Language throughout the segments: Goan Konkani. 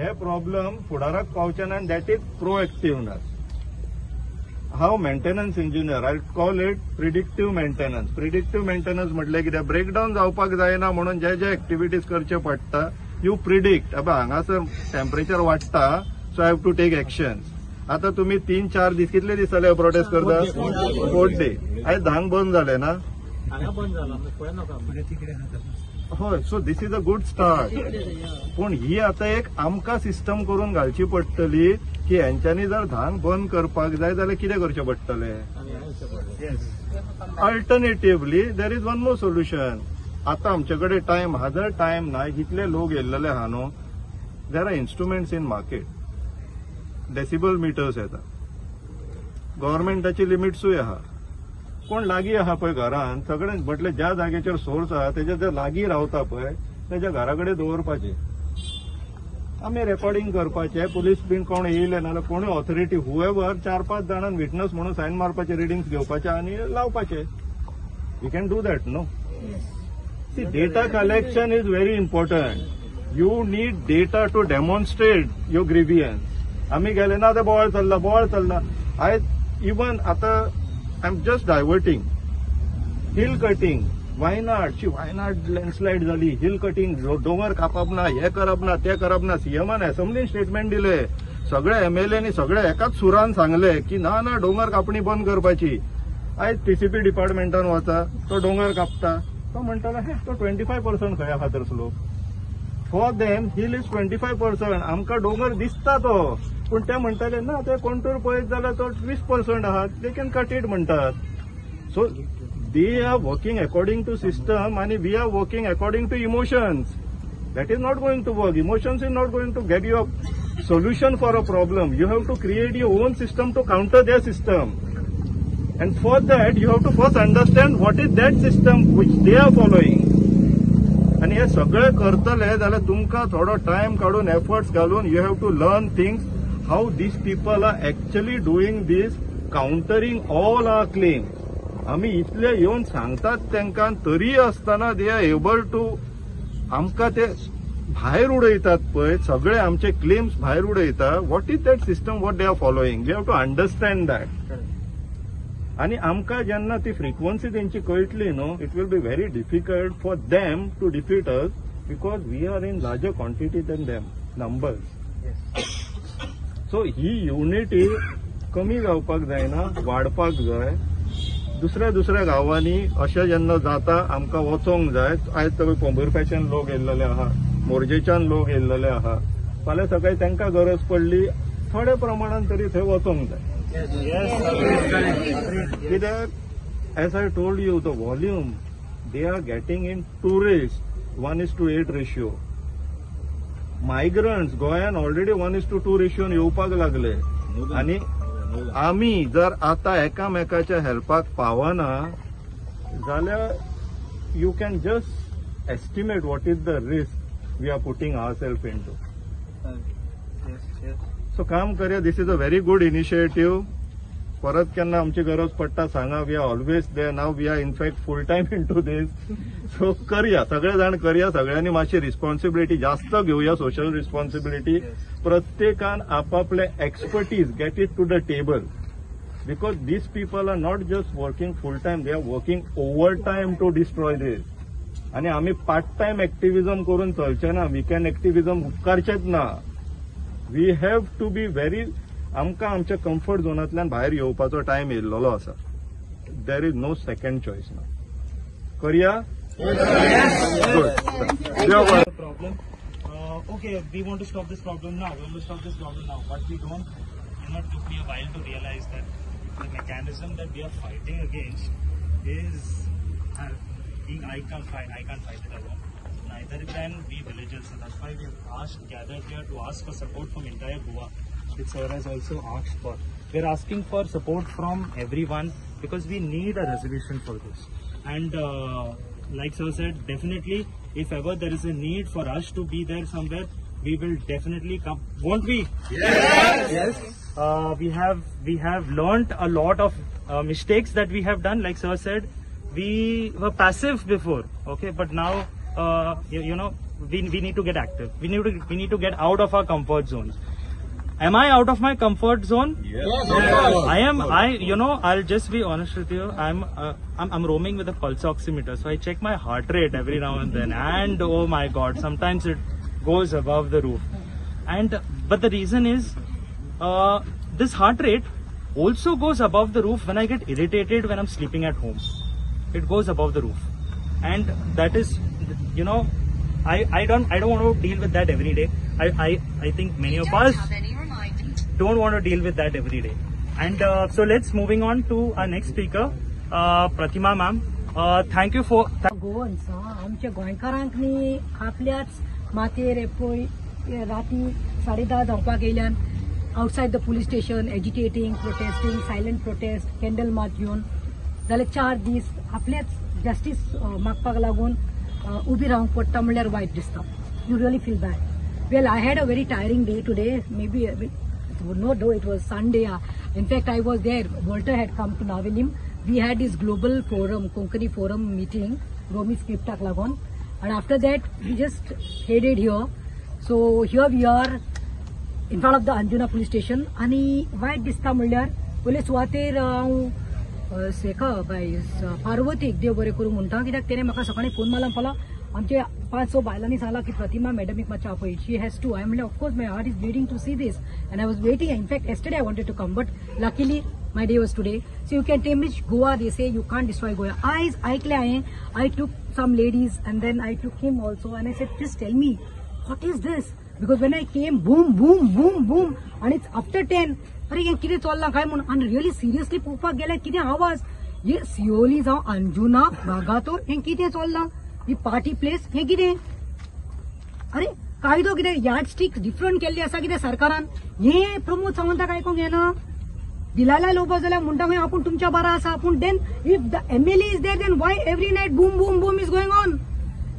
हे प्रॉब्लम फुडाराक पावचे ना. That is proactiveness. हांव maintenance engineer, I call it predictive maintenance. Predictive maintenance म्हटल्यार कितें, ब्रेकडावन जावपाक जायना म्हणून जे जे एक्टिविटीज करचे पडटा, you predict, अबे हांगासर टेम्परेचर वाडटा, so I have to take actions. आता तुम्ही 3-4 दीस, कितले दीस जाले प्रोटेस्ट करता? 4th day. आयज 10 बंद जाले ना? हय, so this is a good start. पूण ही आतां एक आमकां सिस्टम करून घालची पडटली की हेंच्यांनी जर धांक बंद करपाक जाय जाल्यार कितें करचें पडटलें. Alternatively there is one more solution. आतां आमचे कडेन टायम आहा, जर टायम ना, इतले लोक येयल्ले आहा न्हू, there are instruments in market, decibel meters येता, गव्हर्मेंटाची लिमिट्सूय आहा. कोण लागीं आहा पळय घरान, सगळे म्हटलें ज्या जाग्याचेर सोर्स आहा तेज्या जर लागीं रावता पळय तेज्या घरा कडेन दवरपाचें, आमी रेकॉर्डिंग करपाचें, पुलीस बीन कोण येयले नाजाल्यार कोणूय ऑथॉरिटी हुएवर 4-5 जाणांक विटनस म्हणून सायन मारपाचे, रिडिंग्स घेवपाचे आनी लावपाचे. We can do that no. See, data collection is very important. You need data to demonstrate your grievance. आमी गेले ना ते बोवाळ चल्ला, बोवाळ चल्ला. आयज इवन आतां I am just diverting, hill cutting, Wayanad, she Wayanad landslide जाली, हिल कटिंग, दोंगर कापप ना, हे करप ना, ते करप ना. सीएमान असेंब्लीन स्टेटमेंट दिले, सगळे एमएलएनी सगळे एकाच सुरान सांगले की ना ना, दोंगर कापणी बंद करपाची. आयज टीसीपी डिपार्टमेंटान वता, तो दोंगर कापता, तो म्हणटालो हे तो 25% खंय आहा तर slope. For them hill is 25%. आमकां दोंगर दिसता तो, पूण ते म्हणटाले ना ते कोंटूर पळयत जाल्यार तो 20% आहा, they can cut it म्हणटात. So they are working according to system आनी we are working according to emotions. That is not going to work. Emotions is not going to get you a solution for a problem. You have to create your own system to counter their system. And for that you have to first understand what is that system which they are following. आनी हे सगळे करतले जाल्यार तुमकां थोडो टायम काडून एफर्ट्स घालून you have to learn things, how these people are actually doing this, countering all our claims. आमी इतले येवन सांगतात तांकां, तरी आसतना they are able to आमकां ते भायर उडयतात पळय, सगळे आमचे क्लेम्स भायर उडयता. What is that system what they are following, we have to understand that. आनी आमकां जेन्ना ती फ्रिक्वन्सी तेंची कळटली न्हू, it will be very difficult for them to defeat us because we are in larger quantity than them numbers. So he unity कमी जावपाक जायना, वाडपाक जाय. दुसऱ्या दुसऱ्या गांवांनी अशें जेन्ना जाता आमकां वचोंक जाय. आयज सगळे पोंबुर्फ्याच्यान लोक येयल्ले आहा, मोरजेच्यान लोक येयल्ले आहा, फाल्यां सकाळी तांकां गरज पडली थोड्या प्रमाणान तरी थंय वचोंक जाय. कित्याक as I told you, the volume they are getting in tourist 1:8 ratio. Migrants गोंयान ऑलरेडी 1:2 रेशियोन येवपाक लागले. आनी आमी जर आतां एकामेकाच्या हेल्पाक पावना जाल्यार you can just estimate what is the risk we are putting our self into. So काम करया, this is a very good initiative. परत केन्ना आमची गरज पडटा सांगा, we are always there. Now we are in fact full time into this. So करया, सगळे जाण करया, सगळ्यांनी मातशी रिस्पॉन्सिबिलिटी जास्त घेवया, सोशल रिस्पॉन्सिबिलिटी. प्रत्येकान आपापले expertise get it to the table, because these people are not just working full time, they are working over time to destroy this. आनी आमी पार्ट टायम एक्टिविजम करून चलचे ना, विकेंड एक्टिविजम उपकारचेच ना. We have to be very, आमकां आमच्या कम्फर्ट झोनांतल्यान भायर येवपाचो टायम येयल्लो आसा. There is no second choice ना. करया. Good. Problem. Okay, we want to stop this problem now. We want to stop this problem now, but we don't. You know, it took me a while to realize that the mechanism that we are fighting against is being I can't fight it alone. Neither can we villagers. So that's why we have gathered here to ask for support from entire Goa, which sir has also asked for. We are asking for support from everyone because we need a resolution for this. And like sir said, definitely if ever there is a need for us to be there somewhere, we will definitely come. Won't we? Yes. Yes. We have learnt a lot of mistakes that we have done. Like sir said, we were passive before, okay, but now you know, We need to get active. We need to get out of our comfort zones. Am I out of my comfort zone? Yes. Yes. I am. I'll just be honest with you. I'm roaming with a pulse oximeter, so I check my heart rate every now and then. And oh my God, sometimes it goes above the roof. But the reason is, this heart rate also goes above the roof when I get irritated when I'm sleeping at home. It goes above the roof, and that is, you know, I don't want to deal with that every day. I think many of us don't want to deal with that every day. And so let's moving on to our next speaker, Pratima ma'am. Thank you for Goans. आमच्या गोंयकारांक न्ही आपल्याच माथेर पळय राती 10:30 जावपाक येयल्यान outside the police station agitating, protesting, silent protest, candle march घेवन जाल्यार 4 दीस आपलेच जस्टीस मागपाक लागून उबी रावंक पडटा म्हणल्यार वायट दिसता. You really feel bad. Well, I had a very tiring day today. Maybe no, though it was Sunday. In fact, I was there. Walter had come to Navelim. We had this global forum, Konkani forum meeting, Romi scriptak lagon. And after that, we just headed here. So here we are in front of the Anjuna police station. Ani वायट दिसता म्हणल्यार पयले सुवातेर हांव सेका बाय पार्वतीक देव बरें करूं म्हणटा, कित्याक तेणें म्हाका सकाळीं फोन मारला म्हणपाला आमचे 5-6 बायलांनी सांगला की प्रतिमा मॅडमीक मातशें आपय, she has to. हांवें म्हणलें of course my heart is bleeding to see this and I was waiting. In fact yesterday I wanted to come but luckily my day was today. So you can damage Goa, they say you can't destroy Goa. आयज आयकलें हांवें, I took some ladies and then I took him also and I said just tell me what is this, because when I came boom boom boom boom and it's after 10. अरे हें कितें चल्लां काय म्हणून आनी रियली सिरियसली पळोवपाक गेल्यार कितें आवाज, हे सियोली जावं अंजुना वागातोर हें कितें चल्लां, ही पार्टी प्लेस हें कितें, अरे कायदो कितें यार्ड स्टिक डिफरंट केल्ली आसा कितें सरकारान. हें प्रमोद सावंताक आयकूंक येना. दिलायला लोबो जाल्यार म्हणटा खंय आपूण तुमच्या बारा आसा, पूण then if the MLA is there then why every night boom boom boom is going on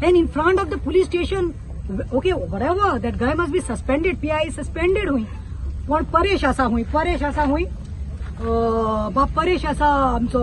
and in front of the police station. Okay, whatever, that guy must be suspended, PI suspended हुई. पण परेश आसा हुई, परेश आसा हुई, बाब परेश आसा आमचो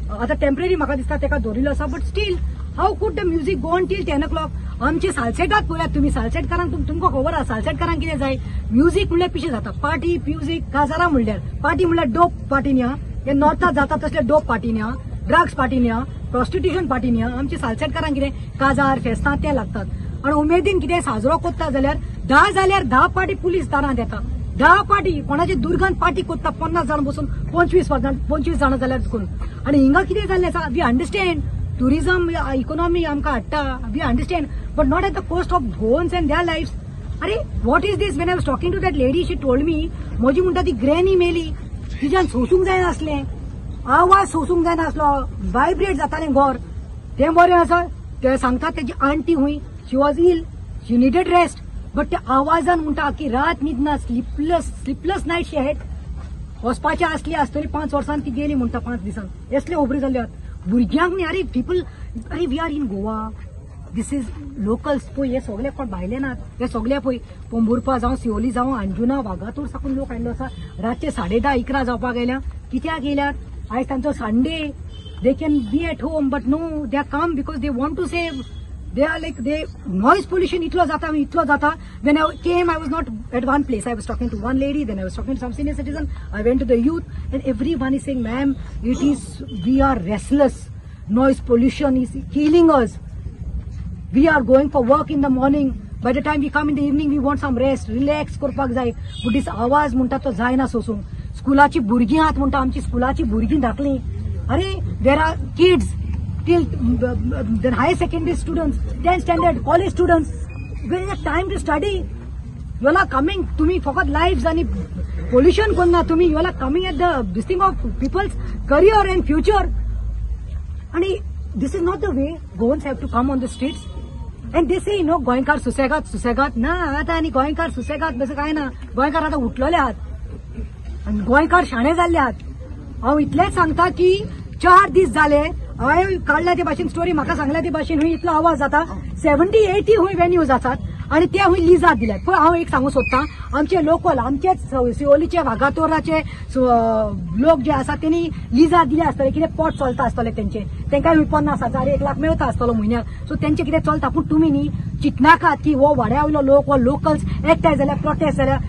आतां टेम्पररी म्हाका दिसता तेका दवरिल्लो आसा, but still how could the music go on till 10 o'clock. आमचे सालसेटाक पळयात तुमी, सालसेटकारांक तुमकां खबर आसा सालसेटकारांक कितें जाय, म्युजीक म्हणल्यार पिशें जाता, पार्टी म्युजीक काजारां म्हणल्यार पार्टी म्हणल्यार डोप पार्टी न्ही, हे नॉर्थात जाता तसले डोप पार्टी न्ही, ड्रग्स पार्टी न्ही, प्रोस्टिट्युशन पार्टी न्ही. आमचे सालसेटकारांक कितें काजार फेस्तां ते लागतात आनी उमेदीन कितें साजरो करता जाल्यार 10 जाल्यार 10 पार्टी पुलीस दारांत येता, 10 पार्टी कोणाचे दुर्गान पार्टी करता 50 जाण बसून 25 जाणां जाल्यार करून. आनी हिंगा कितें जाल्लें आसा, we understand tourism economy आमकां हाडटा, we understand, but not at the cost of Goans and their lives. अरे what is this. When I was talking to that lady she told me म्हजी म्हणटा ती ग्रॅनी मेली, तिच्यान सोसूंक जायनासलें, आवाज सोसूंक जायनासलो, वायब्रेट जातालें घर. तें बरें आसा, ते सांगता तेजी aunty हुंय, she was ill, she needed rest, but त्या आवाजान म्हणटा की रात न्हिदना, स्लिपलेस नायट she had. वचपाची आसली आसतली 5 वर्सां ती गेली म्हणटा 5 दिसान, असले खबरी जाल्यात भुरग्यांक न्ही. अरे पीपल, अरे we are in Goa, this is locals पळय, हे सगळे कोण भायले नात, हे सगळे पळय पोंबुर्पा जावं सियोली जावं अंजुना वागातोर साकून लोक आयिल्लो आसा. रातचे 10:30 11 जावपाक येयल्या, कित्याक येयल्यात, आयज तांचो Sunday, they can be at home but no, they are come because they want to save. They are like, they noise pollution itlo jata. When I came, I was not at one place. I was talking to one lady, then I was talking to some senior citizen. I went to the youth and everyone is saying, ma'am, it is, we are restless. Noise pollution is killing us. We are going for work in the morning. By the time we come in the evening, we want some rest, relax करपाक जाय. But this आवाज म्हणटा तो जायना सोसूंक. स्कुलाची भुरगीं आहात म्हणटा, आमची स्कुलाची भुरगीं धाकलीं. अरे there are kids till then higher secondary students, 10th standard, college students, where is the time to study? You all are coming, तुम्ही फकत lives आणि pollution करना तुम्ही, you all are coming at the this thing of people's career and future. आणि this is not the way Goans have to come on the streets. And they say, you know, गोंयकार सुसेगात सुसेगात ना, आता आनी गोंयकार सुसेगात बेस काय ना, गोंयकार आता उठलेले आहात आनी गोंयकार शाणे जाल्ले आहात. हांव इतलेंच सांगता की 4 दीस जाले हांवें काडल्या ते भाशेन स्टोरी, म्हाका सांगल्या ते भाशेन हुंय इतलो आवाज जाता, 70-80 हुंय वेन्यूज आसात आनी ते हूंय लिजात दिल्यात. पळय हांव एक सांगूंक सोदतां, आमचे लोकल आमचेच सिओलीचे वागातोराचे लोक जे आसा तेणी लिजात दिले आसतले, कितें पोट चलता आसतलें तेंचे, तेंकांय 50,000 1 लाख मेळता आसतलो म्हयन्याक. सो तेंचे कितें चलता. पूण तुमी न्ही चिंतनाकात की हो वाड्या वयलो लोक हो लोकल्स एकठांय जाल्यार प्रोटेस्ट जाल्यार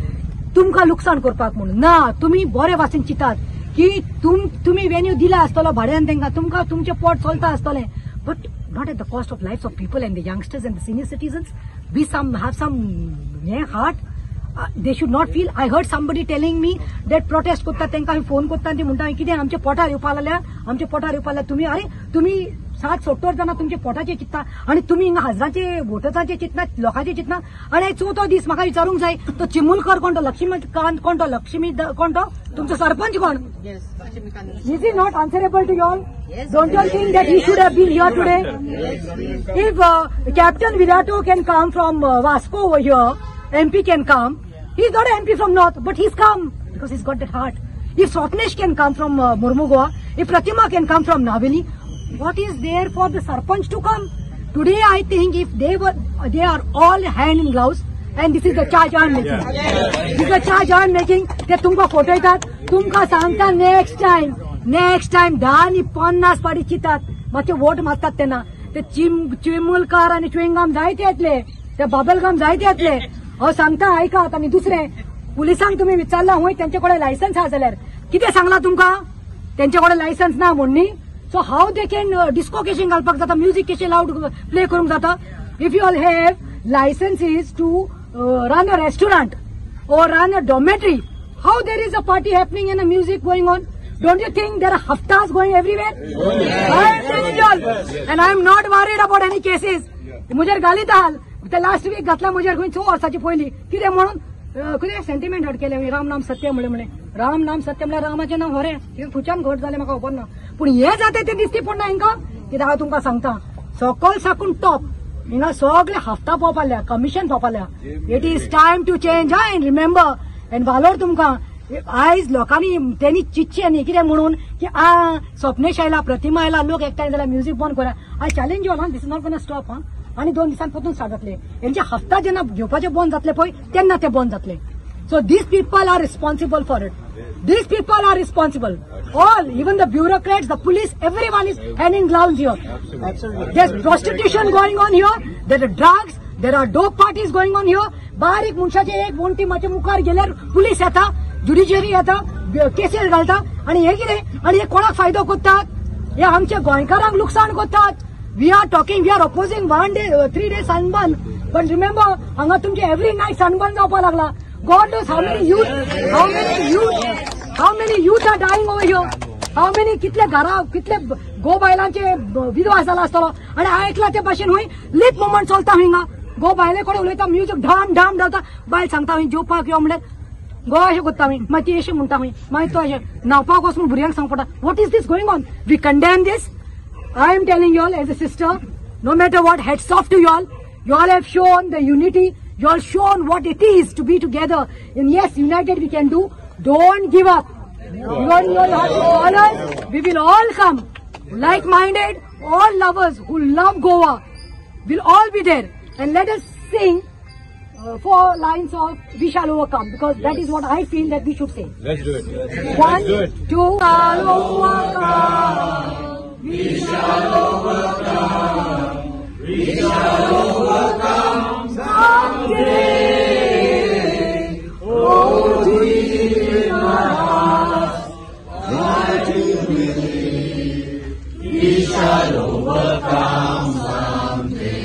तुमकां लुकसाण करपाक म्हणून ना. तुमी बरे भाशेन चिंतात की तुमी वेन्यू दिला आसतलो भाड्यान तेंकां, तुमकां तुमचें पोट चलता आसतलें, but not at the cost of lives of people and the youngsters and the senior citizens. Be some have some heart. They should not feel. I heard somebody telling me that protest करता तेंकां हांवें फोन करता आनी ती म्हणटा कितें आमच्या पोटार येवपा लागल्या, आमच्या पोटार येवपा लागल्या. तुमी अरे तुमी 60-70 जाणां तुमच्या पोटाचें चिंत्ता आनी तुमी हिंगा हजरांचे वोटर्सांचे चिंतना, लोकांचे चिंतना. आनी चवथो दीस म्हाका विचारूंक जाय, तो चिमुलकर कोण, तो लक्ष्मीकांत कोण, तो लक्ष्मी कोण, तो तुमचो सरपंच कोण? Is he not answerable to y'all? Don't you think that he should have been here today? If Captain Virato can come from Vasco over here, MP can come. He's not an MP from North, but he's come because he's got that heart. If Swapnesh can come from Murmugoa, if Pratima can come from Naveli, what is there for the sarpanch to come? Today I think if they were, they are all hand in gloves, and this is the charge I am making. This is the charge I am making. ते तुमकां फटयतात, तुमकां सांगता नेक्स्ट टायम, नेक्स्ट टायम 10 आनी 50 पाटी चिंतात, मातशे वोट मारतात तेन्ना ते चिमुलकार आनी च्युइंगम जायते येतले, ते बाबलगम जायते येतले. हांव सांगता आयकात. आनी दुसरें, पुलिसांक तुमी विचारलां हूंय तेंचे कडेन लायसन्स आसा जाल्यार कितें सांगलां तुमकां? तेंचे कडेन लायसन्स ना म्हूण न्ही. So how they can disco कशें घालपाक जाता, म्युजीक कशें लावड प्ले करूंक जाता? If you all have licenses to run a restaurant or run a dormitory, how there is a party happening and a music going on? Don't you think there are haftas going everywhere? I am telling you all, and I am not worried about any cases. मुजेर गाली हाल ते लास्ट वीक घातला मुजेर खंय 6 वर्सांची पयलीं, कितें म्हणून कितें सेंटिमेंट हर्ट केलें. राम नाम सत्य म्हणलें, म्हणलें राम नाम सत्य म्हणल्यार रामाचें नांव खरें, कितें खुच्यान घट जालें म्हाका खबर ना, पूण हें जाता तें दिसती पडना हांकां. कित्याक हांव तुमकां सांगता, सकल साकून टॉप हिंगा सगळे हफ्ता पोवपा लागल्या, कमिशन पोवपा लागल्या. It is time to change. And remember and वालोर तुमकां आयज लोकांनी तेणी चिंतचें न्ही कितें म्हणून की आ स्वप्नेश आयला, प्रतिमा आयला, लोक एकठांय जाल्यार म्युजीक बंद करा. I challenge you all, this is not gonna stop. हा, आनी 2 दिसान परतून स्टार्ट जातले. हेंचे हफ्ता जेन्ना घेवपाचे बंद जातले पळय तेन्ना ते बंद जातले. So these people are responsible for it. These people are responsible. All, even the bureaucrats, the police, everyone is hand in gloves here. There's prostitution going on here, there are drugs, there are dope parties going on here. बारीक मनशाचे एक वण्टी मातशे मुखार गेल्यार पुलीस येता, ज्युडिशियरी येता, केसीस घालता. आनी हे कितें, आनी हे कोणाक फायदो करतात? हे आमच्या गोंयकारांक लुकसाण करतात. We are talking, we are opposing 1 day, 3 day sunburn, but remember हांगा तुमचे एवरी नायट सनबर्न जावपाक लागला. God knows how many youth, how many youth, how many youth are dying over here. How many, कितले घरां, कितले गो बायलांचे विधवा जाला आसतलो. आनी आयकला ते भाशेन हूंय लिप मुवमेंट चलता हिंगा. गो बायले कडेन उलयता, म्युजीक ढाम ढाम धांवता. बायल सांगता हूंय जेवपाक यो म्हणल्यार गो अशें करता हूंय, मागीर ती अशें म्हणटा हूंय, मागीर तो अशें न्हांवपाक वच म्हूण भुरग्यांक सांग पडटा. What is this going on? We condemn this. I am telling you all as a sister, no matter what, hats off to you all. You all have shown the unity. You all shown what it is to be together. And yes, united we can do. Don't give up. You all have to call us. We will all come. Like-minded, all lovers who love Goa will all be there. And let us sing 4 lines of We Shall Overcome, because that is what I feel that we should say. Let's do it. 1, 2, shall overcome. We shall overcome. We shall overcome someday. Oh, deep in our hearts, what you believe, we shall overcome someday.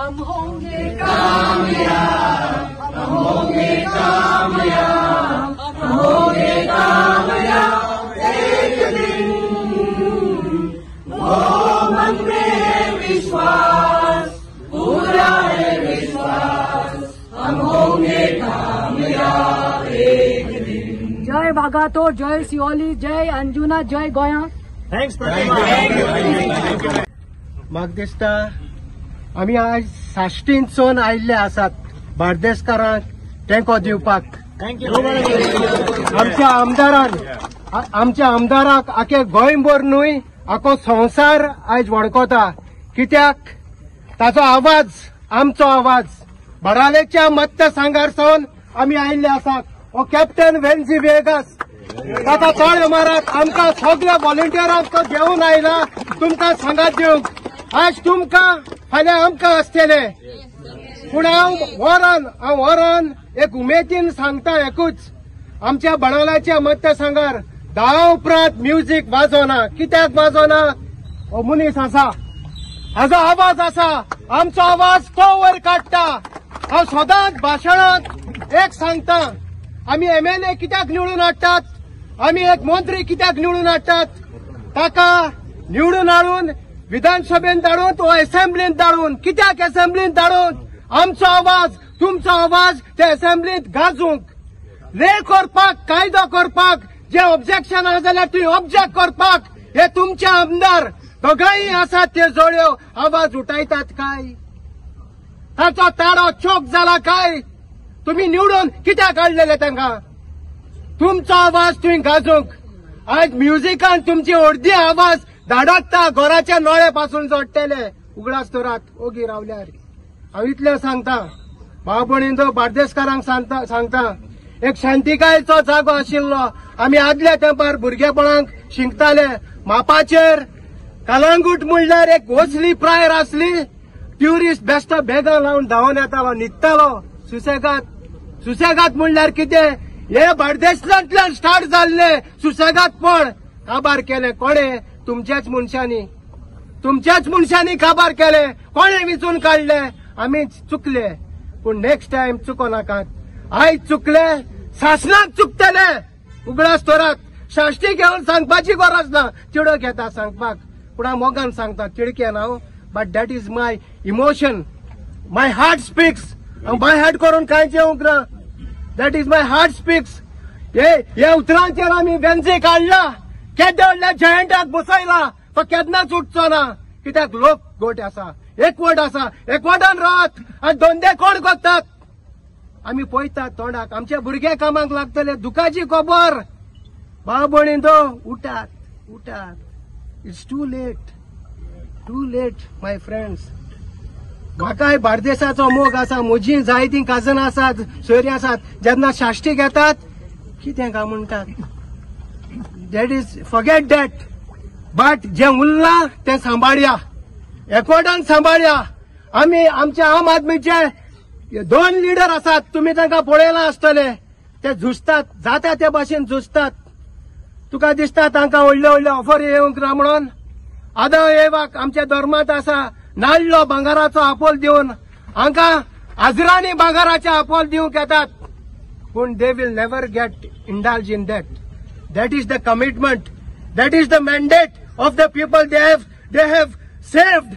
हम होंगे कामयाब, हम होंगे कामयाब, हम होंगे कामयाब एक दिन. वो मन में है विश्वास, पूरा है विश्वास, हम होंगे कामयाब एक दिन. जय वागातोर, जय सिओली, जय अंजुना, जय गोया. Thanks Pratima. म्हाका दिसता आमी आज साश्टीनसून आयिल्ले आसात बार्देसकारांक तेंको दिवपाक. आमच्या आमदारान, आमच्या आमदाराक आखे गोंयभर न्हय आखो संवसार आयज वळखता, कित्याक ताचो आवाज आमचो आवाज बाणावलेच्या मतदारसंघार सावन आमी आयिल्ले आसात. हो कॅप्टन वेन्झी वेगास ताका ताळयो मारात. आमकां सगळ्या व्हॉलंटियरांक तो घेवन आयला तुमकां सांगात दिवंक. आज तुमकां फाल्यां आमकां आसतले. पूण हांव वरान एक उमेदीन सांगता एकूच, आमच्या बाणावल्याच्या मतदारसंघार 10 उपरांत म्युजीक वाजोना. कित्याक वाजोना? हो मनीस आसा, हाजो आवाज आसा, आमचो आवाज तो वयर काडटा. हांव सदांच भाशणांत एक सांगता, आमी एमएलए कित्याक निवडून हाडटात, आमी एक मंत्री कित्याक निवडून हाडटात? ताका निवडून हाडून विधानसभेन धाडून वा असेंब्लीन धाडून. कित्याक असेंब्लीन धाडून? आमचो आवाज तुमचो आवाज ते असेंब्लीत गाजूंक, ले करपाक, कायदो करपाक, जे ऑब्जेक्शन आसा जाल्यार तुमी ऑब्जेक्ट करपाक. हे तुमचे आमदार दोगांय आसात ते जोड्यो आवाज उठायतात काय? ताचो ताडो चोक जाला काय? तुमी निवडून कित्याक हाडलेले तांकां? तुमचो आवाज तुमी गाजूंक. आज म्युजिकान तुमची अर्दी आवाज धाडकता, घराच्या नळे पासून जोडटले. उगडास दवरात ओगी रावल्यार. हांव इतलें सांगता भाव भयणींचो, बार्देसकारांक सांगता, एक शांतिकायेचो जागो आशिल्लो. आमी आदल्या तेंपार भुरगेपणाक शिंकताले मापाचेर. कलांगूट म्हणल्यार एक वसली प्रायर आसली. ट्युरिस्ट बेश्टो बेगां लावन धांवन येतालो, न्हिदतालो सुसेगाद. सुसेगाद म्हणल्यार कितें? हे बार्देसांतल्यान स्टार्ट जाल्ले सुसेगादपण. काबार केलें कोणे? तुमच्याच मनशांनी, तुमच्याच मनशांनी काबार केले. कोणे विचून काडले? आमी चुकले. पूण नेक्स्ट टायम चुको नाकात. आयज चुकले, सासणाक चुकतले. उगडास दवरात. साश्टी घेवन सांगपाची गरज ना, तिडक येता सांगपाक. पूण हांव मोगान सांगता, तिडकेन हांव, but that is my emotion, my heart speaks. हांव बाय हार्ट करून कांयच येवंक ना. That is my heart speaks. हे उतरांचेर आमी वेन्झी काडला, केद्या व्हडल्या जयंटाक बसयला, तो केन्नाच उठचो ना. कित्याक? लोक गोट आसा, एकवट आसा, एकवटान रावत. आनी धंदे कोण करतात? आमी पळयतात तोंडाक. आमचे भुरगे कामाक लागतले, दुखाची खबर. भाव भयणींनो, उठात उठात. It's too late, too late my friends. म्हाकाय बार्देसाचो मोग आसा, म्हजी जायतीं काजनां आसात, सोयरीं आसात. जेन्ना साश्टी घेतात कितें काय म्हणटात, that is forget that. But जें उरलां तें सांबाळया, एकवटान सांबाळया. आमी आमच्या आम आदमीचे 2 लिडर आसात, तुमी तांकां पळयलां आसतले. ते झुजतात, जाता ते भाशेन झुजतात. तुका दिसता तांकां व्हडल्यो व्हडल्यो ऑफर येवंक ना म्हणून? आदां एवाक आमच्या धर्मांत आसा, नाल्लो भांगराचो आपोल दिवन हांकां हजरांनी भांगराचे आपोल दिवंक येतात. पूण they will never get indulge in that. That is the commitment, that is the mandate of the people they have saved.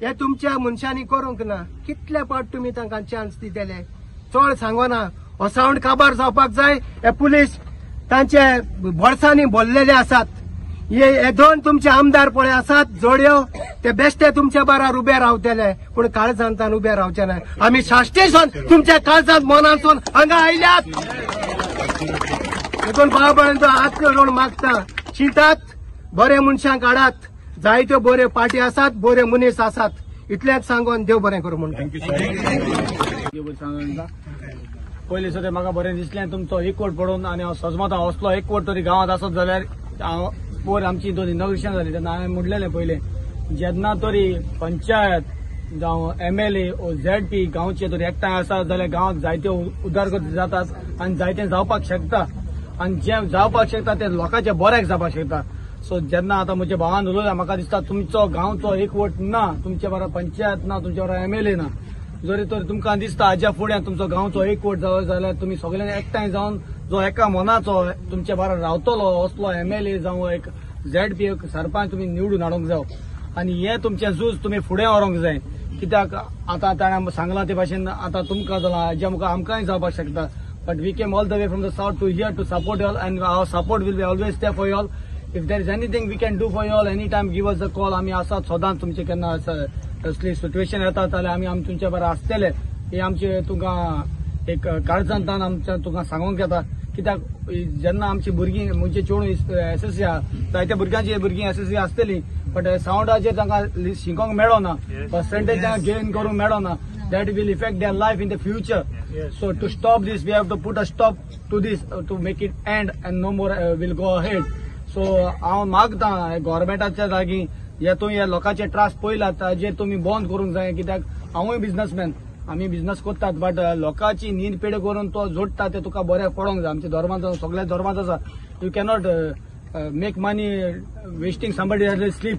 हे तुमच्या मनशांनी करूंक ना. कितले पाट तुमी तांकां चान्स दितले? चड सांगना, हो सावंड काबार जावपाक जाय. हे पुलीस तांचे बोल्सांनी भरलेले आसात. हे 2 तुमचे आमदार पळय आसात जोड्यो, ते बेश्टे तुमच्या बारार उबे रावतले, पूण काळजांतान उबे रावचे ना. आमी साश्टीसून तुमच्या काळजांत मनांसून हांगा आयल्यात. देखून भाव भयणींचो हात जोडून मागता, चिंतात, बरे मनशांक हाडात. जायत्यो बऱ्यो पार्टी आसात, बरे मनीस आसात. इतलेंच सांगून देव बरें करूं म्हणटा. पयलीं सुद्दां म्हाका बरें दिसलें तुमचो एकवट पडून, आनी हांव सजमता असलो एकवट तरी गांवांत आसत जाल्यार. हांव पोर आमची 2 इनॉग्रेशन जाली तेन्ना हांवें म्हणलेलें पयलें, जेन्ना तरी पंचायत जावं एमएलए ओ झेडपी गांवचे तरी एकठांय आसा जाल्यार गांवांत जायते उदरगत जातात आनी जायते जावपाक शकता, आनी जें जावपाक शकता तें लोकांच्या बऱ्याक जावपाक शकता. सो जेन्ना आतां म्हज्या भावान उलयला, म्हाका दिसता तुमचो गांवचो एकवट ना, तुमचे बरोबर पंचायत ना, तुमचे बरोबर एमएलए ना, जरी तर तुमकां दिसता हाज्या फुडें तुमचो गांवचो एकवट जालो जाल्यार तुमी सगळ्यांनी एकठांय जावन जो एका मनाचो तुमचे बरोबर रावतलो असलो एमएलए जावं एक झेडपी एक सरपंच तुमी निवडून हाडूंक जाय. आनी हें तुमचें झूज तुमी फुडें व्हरूंक जाय. कित्याक आतां ताणें सांगलां ते भाशेन आतां तुमकां जालां, हाज्या मुखार आमकांय जावपाक शकता. But we came all the way from the south to here to support you all, and our support will be always there for you all. If there is anything we can do for you all, any time give us a call. आमी आसात सदांच तुमचे केन्ना असली सिट्युएशन येता जाल्यार आमी तुमच्या बरोबर आसतले. ही आमचे तुमकां एक काळजांतल्यान आमच्या तुमकां सांगूंक येता. कित्याक जेन्ना आमची भुरगीं म्हणजे चेडूं एस एस सी आहा, जायत्या भुरग्यांची भुरगीं एस एस सी आसतली, बट सावंडाचेर तांकां शिकोंक मेळना, पर्संटेज तांकां गेन करूंक मेळना. That will effect their life in the future. So to stop this, we have to put a stop to this, to make it end and no more will go ahead. So हांव मागता गव्हर्मेंटाच्या जागी हे तुमी ह्या लोकांचे त्रास पयलात ताजेर तुमी बंद करूंक जाय, कित्याक हांवूय बिझनसमॅन, आमी बिझनस करतात, बट लोकांची न्हीद पेड करून तो जोडटा ते तुका बऱ्याक पडोंक जाय. आमच्या धर्मांत, सगळ्या धर्मांत आसा, you cannot make money wasting somebody sleep.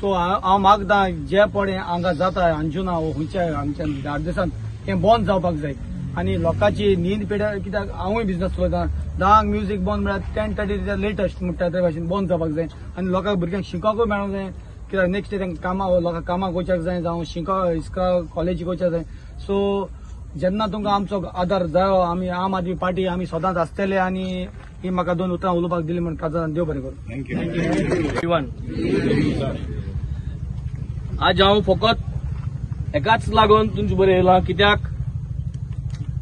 So हांव मागता जे पडे हांगा जाता अंजुना वो खंयच्या आमच्या बार्देसांत हें बंद जावपाक जाय आनी लोकांची न्हीद पेड, कित्याक हांवूय बिझनस चलयता, 10 म्युजीक बंद म्हळ्यार 10:30 लेटस्ट म्हणटा ते भाशेन बंद जावपाक जाय आनी लोकांक भुरग्यांक शिकोवपाकूय मेळोंक जाय, कित्याक नेक्स्ट डे तांकां कामां लोकांक कामाक वचपाक जाय, जावं शिको इस्कोला कॉलेजीक वचपाक जाय. सो जेन्ना तुमकां आमचो आदार जायो, आमी आम आदमी पार्टी आमी सदांच आसतले आनी ही म्हाका 2 उतरां उलोवपाक दिली म्हूण काजारान देव बरें करूं. Thank you. आज हांव फकत एकाच लागून तुमचे बरें येयलां, कित्याक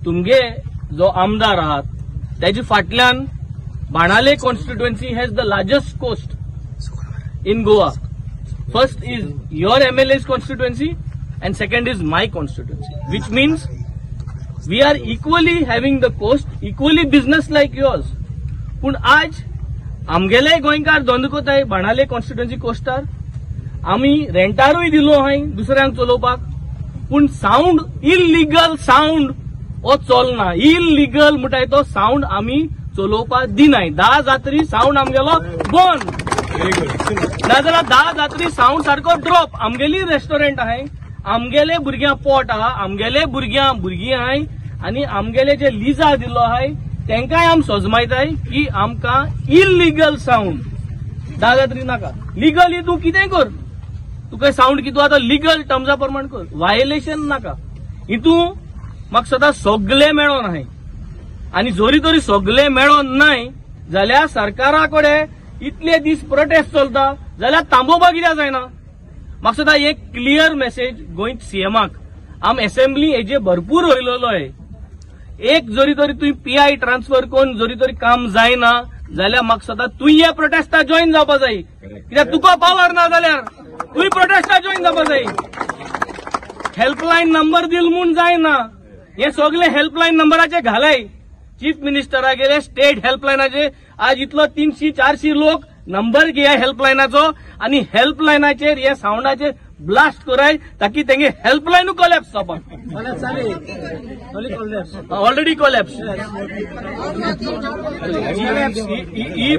तुमगे जो आमदार आहात तेजे फाटल्यान Benaulim constituency has the largest coast in Goa. First is your MLA's constituency and second is my constituency, which means we are equally having the coast, equally business like yours. पूण आज आमगेले गोंयकार धंदो कोताय बाणाले कॉन्स्टिट्युएन्सी कोस्टार, आमी रेंटारूय दिलो हांय दुसऱ्यांक चलोवपाक, पूण सावंड इलिगल सावंड हो चलना. इलिगल म्हणटाय तो सावंड आमी चलोवपाक दिनाय. 10 जात्री सावंड आमगेलो बंद, नाजाल्यार 10 जात्री सावंड सारको ड्रॉप. आमगेली रेस्टॉरंट आहाय, आमगेले भुरग्यां पोट आहा, आमगेले भुरग्यां भुरगीं आहाय आनी आमगेले जे लिजा दिल्लो आहाय तेंकांय आम सोजमायताय की आमकां इलिगल सावंड 10 जात्री नाका. लिगली तूं कितेंय कर, तुका सावंड कितू आतां लिगल टर्म्सा प्रमाण कर, व्हायलेशन नाका. हितू म्हाका सदां सगळे मेळोन आहाय आनी जरी तरी सगळे मेळोन नाय जाल्यार सरकारा कडेन इतले दीस प्रोटेस्ट चलता जाल्यार थांबोवपाक कित्याक जायना. म्हाका सदां एक क्लियर मेसेज गोंय सीएमाक, आम एसेंब्ली हेजे भरपूर वयलेलो आहे. एक जरी तरी तुवें पीआय ट्रान्सफर करून जरी तरी काम जायना जाल्यार म्हाका सदां तुवें ह्या प्रोटेस्टा जॉयन जावपा जाय, कित्याक तुका पावर ना जाल्यार तुवें प्रोटेस्टा जॉयन जावपा जाय. हेल्पलायन नंबर दिल म्हूण जायना, हे सगळे हेल्पलायन नंबराचे घालाय. चीफ मिनिस्टरा गेले स्टेट हेल्पलायनाचे आज इतलो 300-400 लोक नंबर घेया हेल्पलायनाचो आनी हेल्पलायनाचेर हे सावंडाचेर ब्लास्ट कराय ताकी तेंगे हेल्पलायनू कोलॅप्स जावपाक. Already collapse. ही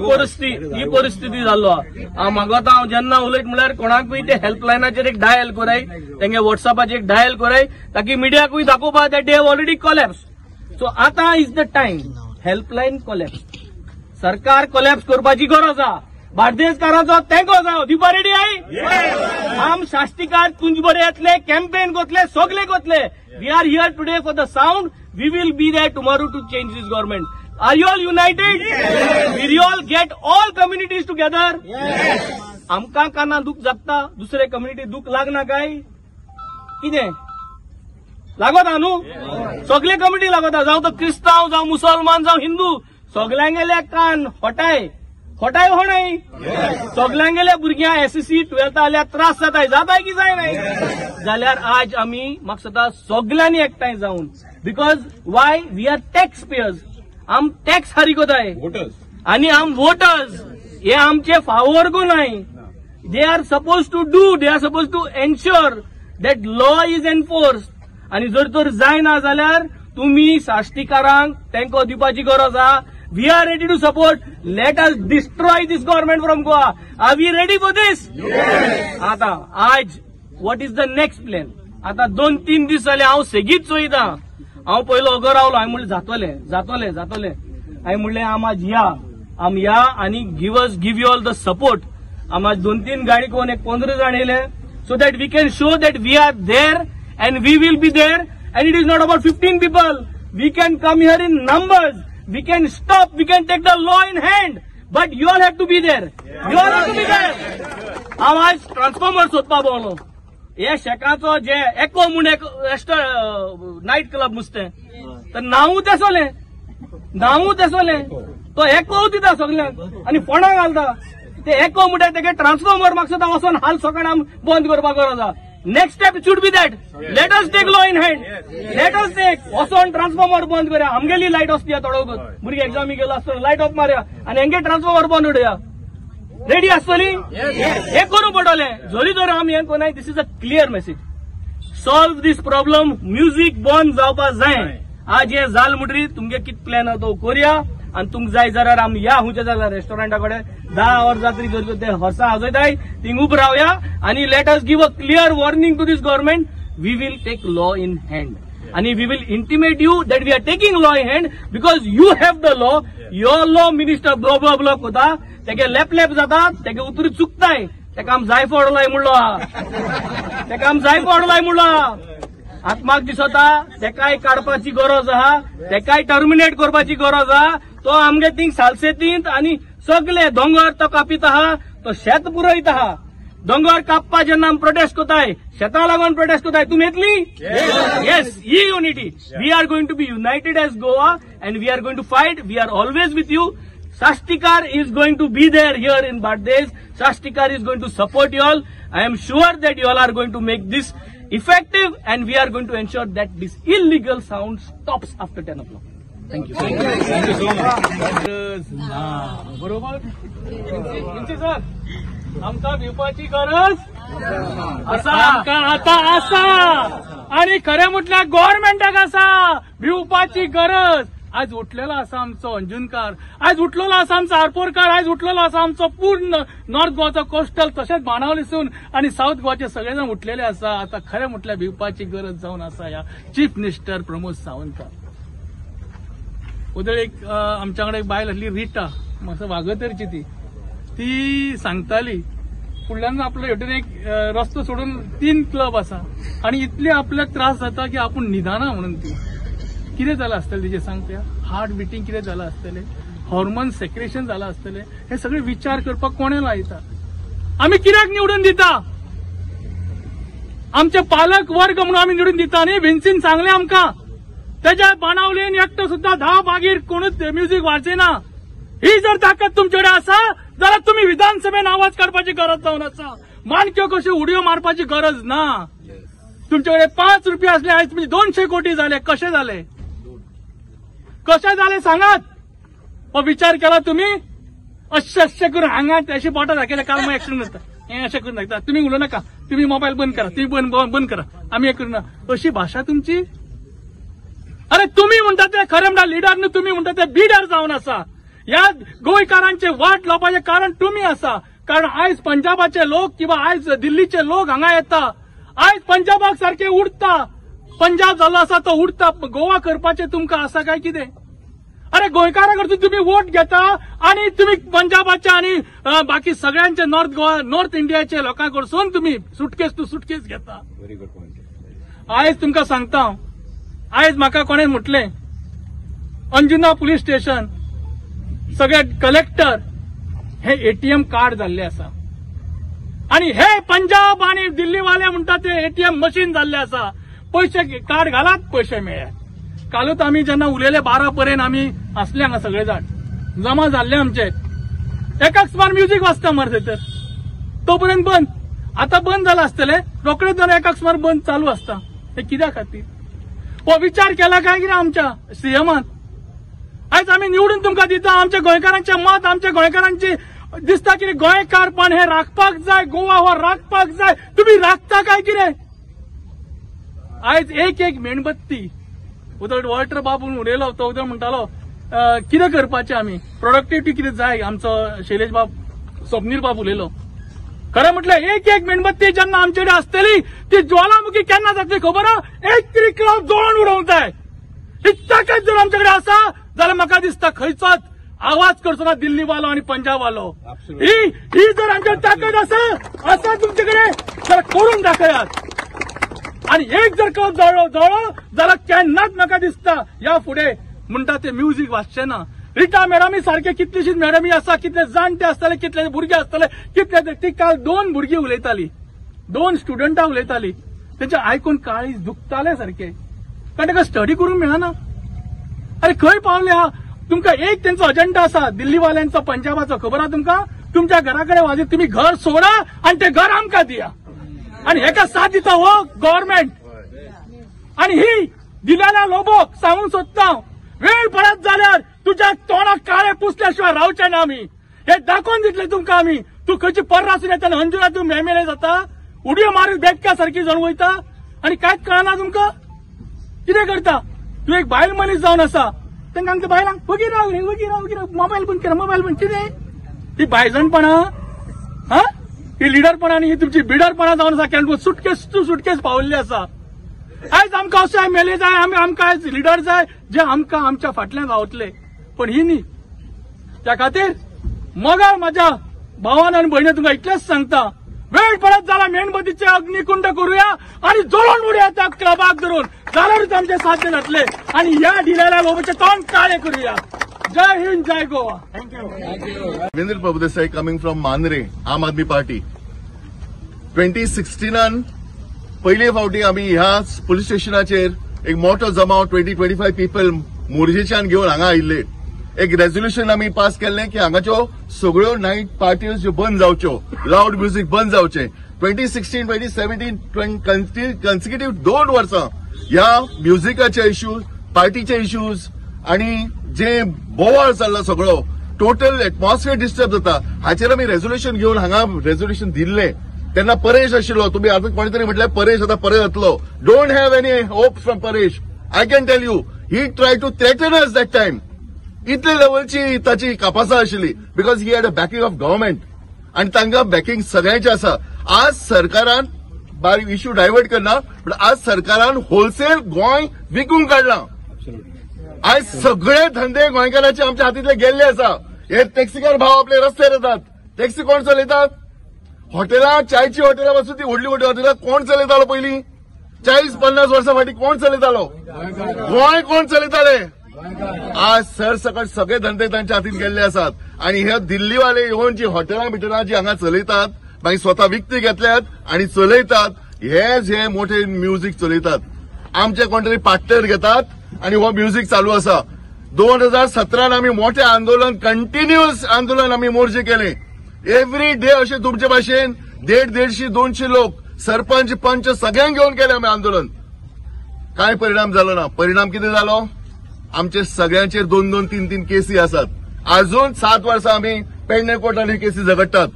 परिस्थिती जाल्लो हांव मागता. हांव जेन्ना उलयत म्हणल्यार कोणाकूय ते हेल्पलायनाचेर एक डायल कराय, तेंगे वॉट्सॅपाचेर एक डायल कराय ताकी मिडियाकूय दाखोवपा that they have already collapse. So आतां is the time helpline collapse, सरकार कोलॅप्स करपाची गरज आहा. बार्देसकारांचो तेंको जावं दिवपा रेडी I. आम साश्टीकार तुमचे बरे येतले, कॅम्पेन कोतले, सगळे कोतले. We are here today for the sound, we will be there tomorrow to change this government. Are you all united? Will you all get all communities together? आमकां काना दूख जागता, दुसरे कम्युनिटी दूख लागना काय कितें लागता न्हू? सगळे कम्युनिटी लागता, जावं तो क्रिस्तांव, जावं मुसलमान, जावं हिंदू, सगल्यांगेले कान होटाय होटाय हो नाय. सगल्यांगेले भुरग्यांक एसएससी 12th जाल्यार त्रास जाताय, जाताय की जाय नाय? जाल्यार आज आमी म्हाका सदां सगल्यांनी एकठांय जावन, because why we are tax payers, आम टॅक्स हारी कोताय आनी आम वोटर्स, हे आमचे फावोर को नाय. They are suppose to do, they are suppose to ensure that law is enforce. आनी जर तर जायना जाल्यार तुमी साश्टीकारांक तेंको दिवपाची गरज आहा. We are ready to support. Let us destroy this government from Goa. Are we ready for this? Yes. आता आज what is the next plan? आता 2-3 दीस जाले हांव सेगीत चोयता. हांव पयलो अगो रावलो, हांवें म्हणलें जातोलें जातोलें जातोलें. हांवें म्हणलें आम आज या, आम या आनी give you all the support. आम आज 2-3 गाडी कोण एक 15 जाण येयले, so that we can show that we are there and we will be there. And it is not about 15 people. We can come here in numbers. We can stop, we can take the law in hand, but you all have to be there. You all have to be there. हांव आज ट्रान्सफॉर्मर सोदपा पावलो. हे शेकाचो जे एको म्हूण एक नायट क्लब नुस्तें, तर नांवूच तेसोलें, नांवूच तेसोलें, तो एको दिता सगल्यांक आनी फोंडा घालता. ते एको म्हणटा तेगे ट्रान्सफॉर्मर म्हाका वचोन हाल सकाळ आम बंद करपाक गरज आहा. Next step should be that let us take law in hand. Let us take वचोन ट्रान्सफॉर्मर बंद करया. आमगेली लायट आसती थोडो वगत भुरगे एग्जामी गेलो आसतना लायट ऑफ मारया आनी हेंगे ट्रान्सफॉर्मर बंद उडया. रेडी आसतली हे करूं पडटलें. जरी तर आमी हें करनाय, this is a clear message. Solve this problem. Music बंद जावपा जाय. आज हे जाल म्हणटरी तुमगे कित प्लॅन आहा तो करया आनी तुमकां जाय जाल्यार आमी या खंयच्या जाल्यार रेस्टॉरंटा कडेन 10 वर जात्री करता ते हॉर्सां वाजयताय थिंग उब रावया आनी let us give a clear warning to this government. We will take law in hand आनी we will intimate you that we are taking law in hand because you have the law. Your law minister blah blah blah कोता तेगे लॅपलॅप जाता, तेगे उतरी चुकताय. तेका आम जायफळ लाय म्हणलो आहा, तेका आम जायफळ लाय म्हणलो आहा. आत्माक दिसता तेकाय काडपाची गरज आहा, तेकाय टर्मिनेट करपाची गरज आहा. तो आमगे थिंग सालसेतींत आनी सगले दोंगर तो कापीत आहा, तो शेत पुरयत आहा. दोंगर कापपा जेन्ना आमी प्रोटेस्ट करताय, शेता लागून प्रोटेस्ट करताय, तुमी येतली? Yes. He unity. We are going to be united as Goa and we are going to fight. We are always with you. Sashtikar is going to be there here in Bardez. Sashtikar is going to support you all. I am sure that you all are going to make this effective and we are going to ensure that this illegal sound stops after 10 o'clock. Thank you. Thank you so much. बरोबर सर, आमकां भिवपाची गरज आसा, आमकां आतां आसा आनी खरें म्हटल्यार गव्हर्मेंटाक आसा भिवपाची गरज. आज उठलेलो आसा आमचो अंजुनकार, आज उठलेलो आसा आमचो आरपोरकार, आज उठलेलो आसा आमचो पूर्ण नॉर्थ गोवाचो कोस्टल, तशेंच बाणावलीसून आनी सावथ गोवाचे सगळे जाण उठलेले आसा. आतां खरें म्हटल्यार भिवपाची गरज जावन आसा ह्या चीफ मिनिस्टर प्रमोद सावंता. उदळ एक आमच्या कडेन एक बायल आसली रिटा, म्हाका वागतरची ती, ती सांगताली फुडल्यान आपलो हेतून एक रस्तो सोडून 3 क्लब आसा आनी इतले आपल्याक त्रास जाता की आपूण न्हिदना म्हणून. ती कितें जालां आसतलें तिचें सांगता, हार्ट बिटींग कितें जालां आसतलें, हॉर्मोन सेक्रेशन जालां आसतलें, हे सगळे विचार करपाक कोणें लायता? आमी कित्याक निवडून दिता? आमचे पालक वर्ग म्हणून आमी निवडून दिता न्ही. विन्सीन सांगलें आमकां तेज्या बाणावलेन एकटो सुद्दां 10 मागीर कोणूच म्युजीक वाजयना. ही जर ताकद तुमचे कडेन आसा जाल्यार तुमी विधानसभेन आवाज काडपाची गरज जावन आसा, मानक्यो कश्यो उडयो मारपाची गरज ना. तुमचे कडेन 5 रुपया आसले, आयज तुमचे 200 कोटी जाले. कशे जाले? कशे जाले सांगात? हो विचार केला तुमी? अशें अशें करून हांगा अशी बोटां दाखयल्या, काल मागीर एक्सिडंट जाता, हें अशें करून दाखयता. तुमी उलोवं नाका, तुमी मोबायल बंद करा, तुमी बंद करा, आमी हें करूं ना. अशी भाशा तुमची? अरे तुमी म्हणटा ते खरें म्हणटा लिडर न्हू, तुमी म्हणटा ते बिडर जावन आसा. ह्या गोंयकारांचे वाट लावपाचें कारण तुमी आसा. कारण आयज पंजाबाचे लोक किंवा आयज दिल्लीचे लोक हांगा येता, आयज पंजाबाक सारके उडता, पंजाब जाल्लो आसा तो उडता. गोवा करपाचें तुमकां आसा काय कितें? अरे गोंयकारा कडसून तुमी वोट घेता आनी तुमी पंजाबाच्या आनी बाकी सगळ्यांचे नॉर्थ गोवा नॉर्थ इंडियाचे लोकां कडसून तुमी सुटकेस टू सुटकेस घेता. आयज तुमकां सांगता हांव, आयज म्हाका कोणें म्हटलें अंजुना पुलीस स्टेशन सगळे कलेक्टर हे एटीएम कार्ड जाल्ले आसा आनी हे पंजाब आनी दिल्लीवाले म्हणटा ते एटीएम मशीन जाल्ले आसा. पयशे कार्ड घालात पयशे मेळ्ळे. कालूच आमी जेन्ना उलयले 12 पर्यंत आमी आसले हांगा सगळे जाण जमा जाल्ले आमचे. एकाक सुमार म्युजीक वाजता मरे थंयसर, तो पर्यंत बंद. आतां बंद जालां आसतलें, रोखडेच जाल्यार एकाक सुमार बंद चालू आसता. हे कित्या खातीर? हो विचार केला काय कितें आमच्या सीएमान? आयज आमी निवडून तुमकां दिता आमच्या गोंयकारांचें मत, आमच्या गोंयकारांची दिसता कितें गोंयकारपण हें राखपाक जाय, गोवा हो राखपाक जाय. तुमी राखता काय कितें? आयज एक एक मेणबत्ती उदळ वॉल्टर बाबून उलयलो, तो उदळ म्हणटालो कितें करपाचें आमी, प्रोडक्टिविटी कितें जाय. आमचो शैलेश बाब स्वप्नील बाब उलयलो. खरें म्हटल्यार एक एक मेणबत्ती जेन्ना आमचे कडेन आसतली ती ज्वालामुखी केन्ना जातली खबर आहा? एक तरी क्लब जळोवन उडोवंक जाय. ही ताकद जर आमचे कडेन आसा जाल्यार म्हाका दिसता खंयचोच आवाज करचो ना दिल्लीवालो आनी पंजाबवालो. ही जर आमच्या ताकद आसा आसा तुमचे कडेन जाल्यार करून दाखयात. आनी एक जर क्लब जळ्ळो जळ्ळो जाल्यार केन्नाच म्हाका दिसता ह्या फुडें म्हणटा ते म्युजीक वाजचें ना. रिटा मॅडमी सारके कितलीशीच मॅडमी आसा, कितले जाणटे आसतले, कितले भुरगे आसतले, कितले. ती काल 2 भुरगीं उलयताली, 2 स्टुडंटां उलयताली, तेंचे आयकून काळीज दुखताले सारके, कारण ताका स्टडी करूंक मेळना. अरे खंय पावले हा? तुमकां एक तेंचो अजेंडा आसा दिल्लीवाल्यांचो पंजाबाचो, खबर आहा तुमकां? तुमच्या घरा कडेन वाजयत तुमी घर सोडा आनी तें घर आमकां दिया. आणि हेका साथ दिता हो गव्हर्नमेंट. आणि ही दिलेल्या लोबोक सांगूंक सोदता, वेळ पडत जाल्यार तुज्या तोंडाक काळे पुसल्या शिवाय रावचे ना आमी. हे दाखोवन दितले तुमकां आमी. तूं खंयची पर्रासून येता अंजुरा तूं एमएलए जाता, उडयो मारून बेटक्या सारकी जावन वयता आनी कांयच कळना तुमकां. कितें करता तूं? एक बायल मनीस जावन आसा, तांकां आमच्या बायलांक वगी राव रे, वगी राव, वगी राव, मोबायल बंद कर, मोबायल बंद. कितें ही बायजणपणा? हा, ही लिडरपणा आनी ही तुमची बिडरपणा जावन आसा. केन्ना सुटकेस टू सुटकेस पावल्ली आसा. आयज आमकां अशें एमएलए जाय, आमी आमकां आयज लिडर जाय जे आमकां आमच्या फाटल्यान रावतले, पण ही न्ही. त्या खातीर मगाळ माझ्या भावान आनी भयणी तुमकां इतलेंच सांगता, वेळ पडत जाला मेणबत्तीचे अग्निकुंड करूया आणि जळोवन उडया त्या क्लबाक धरून, जाल्यारूच आमचे साध्य जातले. आणि ह्या दिलेल्या लोकांचे तोंड काळे करूया. जय हिंद, जय Goa. Ravindra Prabhudesai coming from Mandrem, Aam Aadmi party. 2016 पयले फावटी आमी ह्या पुलीस स्टेशनाचेर एक मोठो जमाव 20-25 पीपल मोर्जेच्यान घेवन हांगा आयिल्ले. एक रेजोल्युशन आमी पास केल्लें की हांगाच्यो सगळ्यो नायट पार्ट्यो ज्यो बंद जावच्यो, लावड म्युझिक बंद जावचें. 2016 2017 कन्सिक्युटीव 2 वर्सां ह्या म्युझिकाचे इश्यूज, पार्टीचे इश्यूज आणि जे बोवाळ चल्ला सगळो टोटल एटमॉस्फियर डिस्टर्ब जाता, हाचेर आमी रेजोल्युशन घेवन हांगा रेजोल्युशन दिल्लें. तेन्ना परेश आशिल्लो, तुमी आतां कोणी तरी म्हटल्यार परेश आतां परत येतलो. Don't have any hope from Paresh. I can tell you, he try to threaten us that time. इतले लेवलची ताची कापासां आशिल्ली, because he had a backing of government आनी तांकां बॅकिंग सगळ्यांचें आसा. आज सरकारान बारीक इश्यू डायवर्ट करना, पण आज सरकारान होलसेल गोंय विकूंक काडलां. आज सगळे धंदे गोंयकारांचे आमच्या हातींतले गेल्ले आसा. हे टॅक्सीकार भाव आपले रस्त्यार येतात, टॅक्सी कोण चलयतात? हॉटेलां, चायची हॉटेलां पासून ती व्हडली व्हडली हॉटेलां कोण चलयतालो पयलीं? 40-50 वर्सां फाटीं कोण चलयतालो? गोंय कोण चलयताले? आज सरसकट सगळे धंदे तांच्या हातीन गेल्ले आसात. आणि हे दिल्लीवाले येवन जी हॉटेलां बिटेलां जी हांगा चलयतात, मागीर स्वता विकती घेतल्यात आणि चलयतात, हेच हे मोठे म्युझिक चलयतात. आमचे कोण तरी पार्टनर घेतात आणि हो म्युझिक चालू आसा. 2017 आमी मोठे आंदोलन, कंटिन्युअस आंदोलन आमी मोर्चे केले. एव्हरी डे अशे तुमचे भाशेन 150-150 200 लोक, सरपंच पंच सगळ्यांक घेवन केले आमी आंदोलन. काय परिणाम जालो ना. परिणाम कितें जालो? आमचे सगळ्यांचेर 2-2, 3-3 केसी आसात. अजून 7 वर्सां आमी पेडणे कोर्टान ही केसी झगडटात.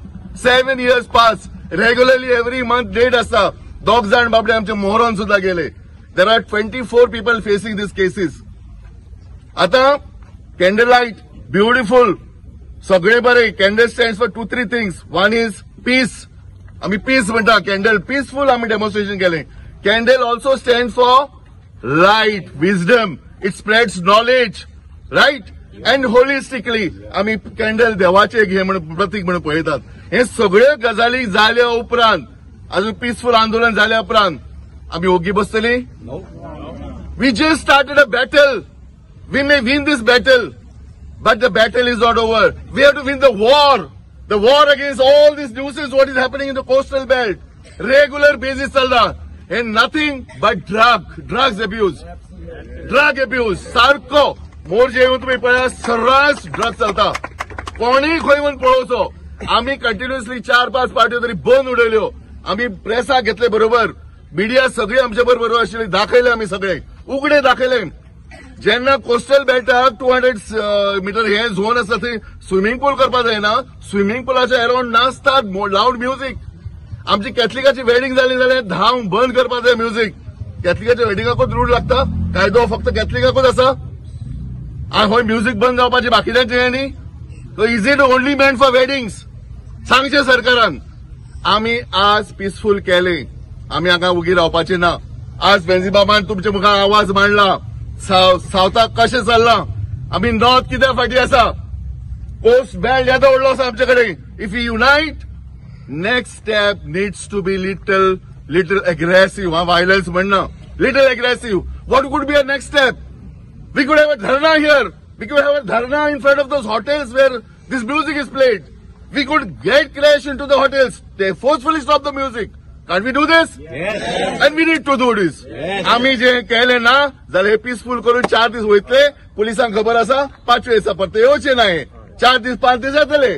7 years pass, regularly every month date आसता. 2 जाण बाबडे आमचे मोहरोन सुद्धा गेले. There are 24 people facing these cases. आता कॅन्डल लायट ब्युटिफुल, सगळे बरे. Candle stand for 2-3 things. One is peace, आमी पीस म्हणटा, कॅन्डल पीसफूल आमी डेमॉन्स्ट्रेशन केलें. Candle also stand for light, wisdom, it spreads knowledge, right? And holistically आमी कॅन्डल देवाचे हे म्हणून प्रतीक म्हणून पळयतात. हे सगळ्यो गजाली जाल्या उपरांत, अजून पिसफूल आंदोलन जाल्या उपरांत आमी ओगी बसतली? We just started a battle. We may win this battle, but the battle is not over. We have to win the war. The war against all this nuisance what is happening in the coastal belt. Regular basis चलता. And nothing but drugs abuse. Drug abuse. सारको मोर्चे येवन तुमी पळया, सर्रास ड्रग चलता. कोणीय खंय येवन पळोवचो. आमी कंटिन्युअसली 4-5 पार्ट्यो तरी बंद उडयल्यो. आमी प्रेसाक घेतले बरोबर, मिडिया सगळी आमचे बरोबर आशिल्ली, दाखयले आमी सगळे उगडे दाखयले. जेन्ना कोस्टल बेल्टाक 200 मिटर हे झोन आसा थंय स्विमींग पूल करपाक जायना. स्विमींग पुलाच्या अरावंड नाचतात लावड म्युझिक. आमची कॅथलिकाची वेडिंग जाली जाल्यार धांव बंद करपाक जाय म्युझिक. कॅथलिकाच्या वेडिंगाकूच रूल लागता, कायदो फक्त कॅथलिकाकूच आसा. आनी हय म्युझिक बंद जावपाची बाकीच्यांचे न्ही. Is it only meant for weddings? सांगचें सरकारान. आमी आज पिसफूल केले, आमी हांगा उगी रावपाचे ना. आज बेंजीबाबान तुमचे मुखार आवाज मांडला. सावथाक कशें चल्लां, आमी नॉर्थ कित्याक फाटीं आसा, कोस्ट बेल्ट येदो व्हडलो आसा आमचे कडेन. If you unite, next step needs to be little little aggressive. हांव व्हायलन्स म्हणना, little aggressive. What could be a next step? We could have a dharna here. We could have a dharna in front of those hotels where this music is played. We could get crash into the hotels. They forcefully stop the music. Can't we do this? Yes. And we need to do this. Yes. आमी जे केले ना जाल्यार हे पिसफूल करून 4 दीस वयतले, पुलिसांक खबर आसा, 5वे दिसा परते येवचे ना. हे 4 दीस 5 दीस जातले,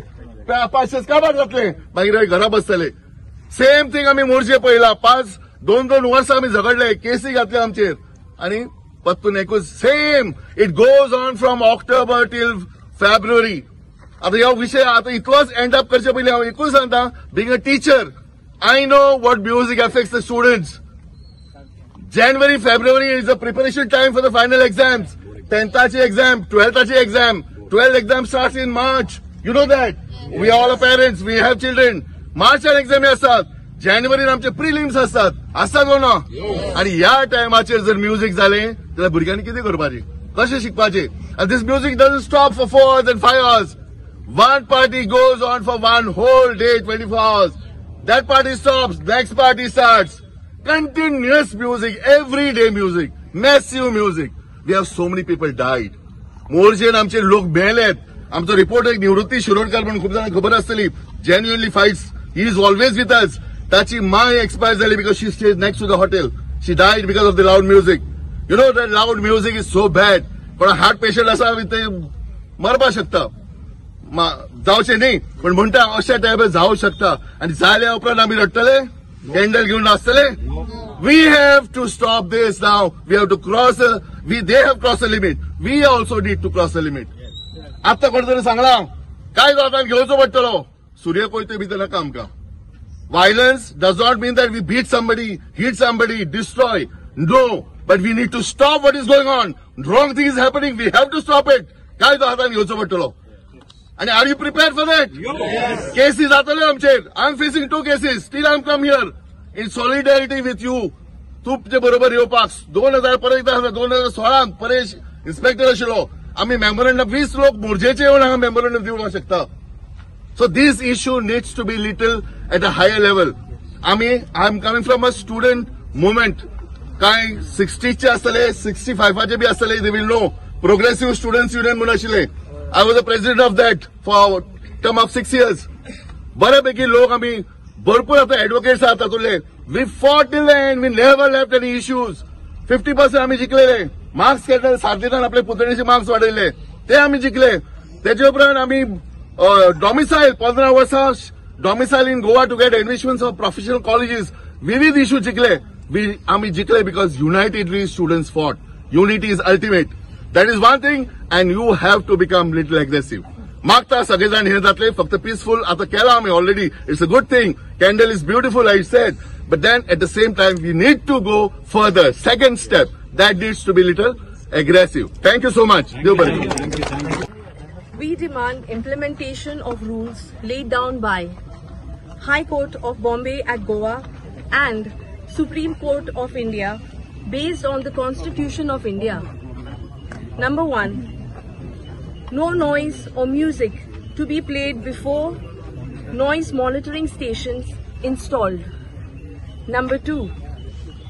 5 दीस काबार जातले, मागीर घरा बसतले. सेम थिंग आमी मोर्चे पळयला, 5-2-2 वर्सां आमी झगडले, केसी घातले आमचेर आनी पत्तून एकूच same. It goes on from October till February. आतां ह्या विशय आतां इतलोच एंड अप करचे पयलीं हांव एकूच सांगता, being a teacher I know what music affects the students. January, February is a preparation time for the final exams. 10th exam, 12th exam. 12th exam starts in March. You know that. We all are parents. We have children. March exam असतात, जानेवारीन आमचे प्रिलिम्स असतात, असतात हो ना? आणि ह्या टायमाचेर जर म्युझिक जालें जाल्यार भुरग्यांनी कितें करपाचें, कशें शिकपाचें? And this music doesn't stop for 4 hours and 5 hours. One party goes on for one whole day, 24 hours. That party stops, next party starts. Continuous music, everyday music, massive music. We have so many people died. मोर्जेन आमचे लोक मेलेत. आमचो रिपोर्टर निवृत्ती शिरोडकर म्हणून खूप जाणांक खबर आसतली, genuinely fights, he is always with us. ताची माय एक्सपायर जाली because she stays next to the hotel. She died because of the loud music. You know that loud music is so bad. पण हार्ट पेशंट आसा ते मरपाक शकता, जावचें न्ही, पण म्हणटा अशा टायपार जावं शकता. आनी जाल्या उपरांत आमी रडटले, कॅन्डल घेवन नाचतले. We have to stop this now. We have to cross, they have cross a limit, we also need to cross a limit. आतां कोण तरी सांगला काय जाता घेवचो पडटलो, सूर्य कोयते भितर नाका आमकां. Violence does not mean that we beat somebody, hit somebody, destroy. No, but we need to stop what is going on. Wrong thing is happening, we have to stop it. काय तो हातान घेवचो पडटलो. आनी are you prepare for that? Cases जातले आमचेर. I am facing 2 cases, still I am come here in solidarity with you. तुमचे बरोबर येवपाक 2000 परत एकदां 2016 परेश इन्स्पेक्टर आशिल्लो. आमी मेमोरंडम 20 लोक मोर्जेचे येवन हांगा मेमोरंडम दिवपाक शकता. So this issue needs to be little at a higher level. I am coming from a student movement. काय 60चे आसतले, 65चे बी आसतले, they will know. Progressive students union म्हणून आशिल्ले. I was a president of that for term of 6 years. बऱ्यापैकी लोक आमी भरपूर आतां एडवोकेट्स आहात तातूंतले. We fought till the end, we never left any issues. 50% आमी जिखलेले. मार्क्स केले, 7 दिनान आपले पुतणीचे मार्क्स वाडयले, ते आमी जिखले. तेजे उपरांत आमी डॉमिसायल 15 वर्सां domicile in Goa to get admissions of professional colleges, विविध इश्यू जिखले. आमी जिखले because unitedly students fought. Unity is ultimate. That is one thing, and you have to become little aggressive. मागता सगळे जाण हे जातले, फक्त पिसफूल आतां केला आमी already. It's a good thing. Candle is beautiful, I said, but then at the same time we need to go further. Second step that needs to be little aggressive. Thank you so much. देव बरें करूं. We demand implementation of rules laid down by High Court of Bombay at Goa and Supreme Court of India based on the Constitution of India. Number 1, no noise or music to be played before noise monitoring stations installed. Number 2,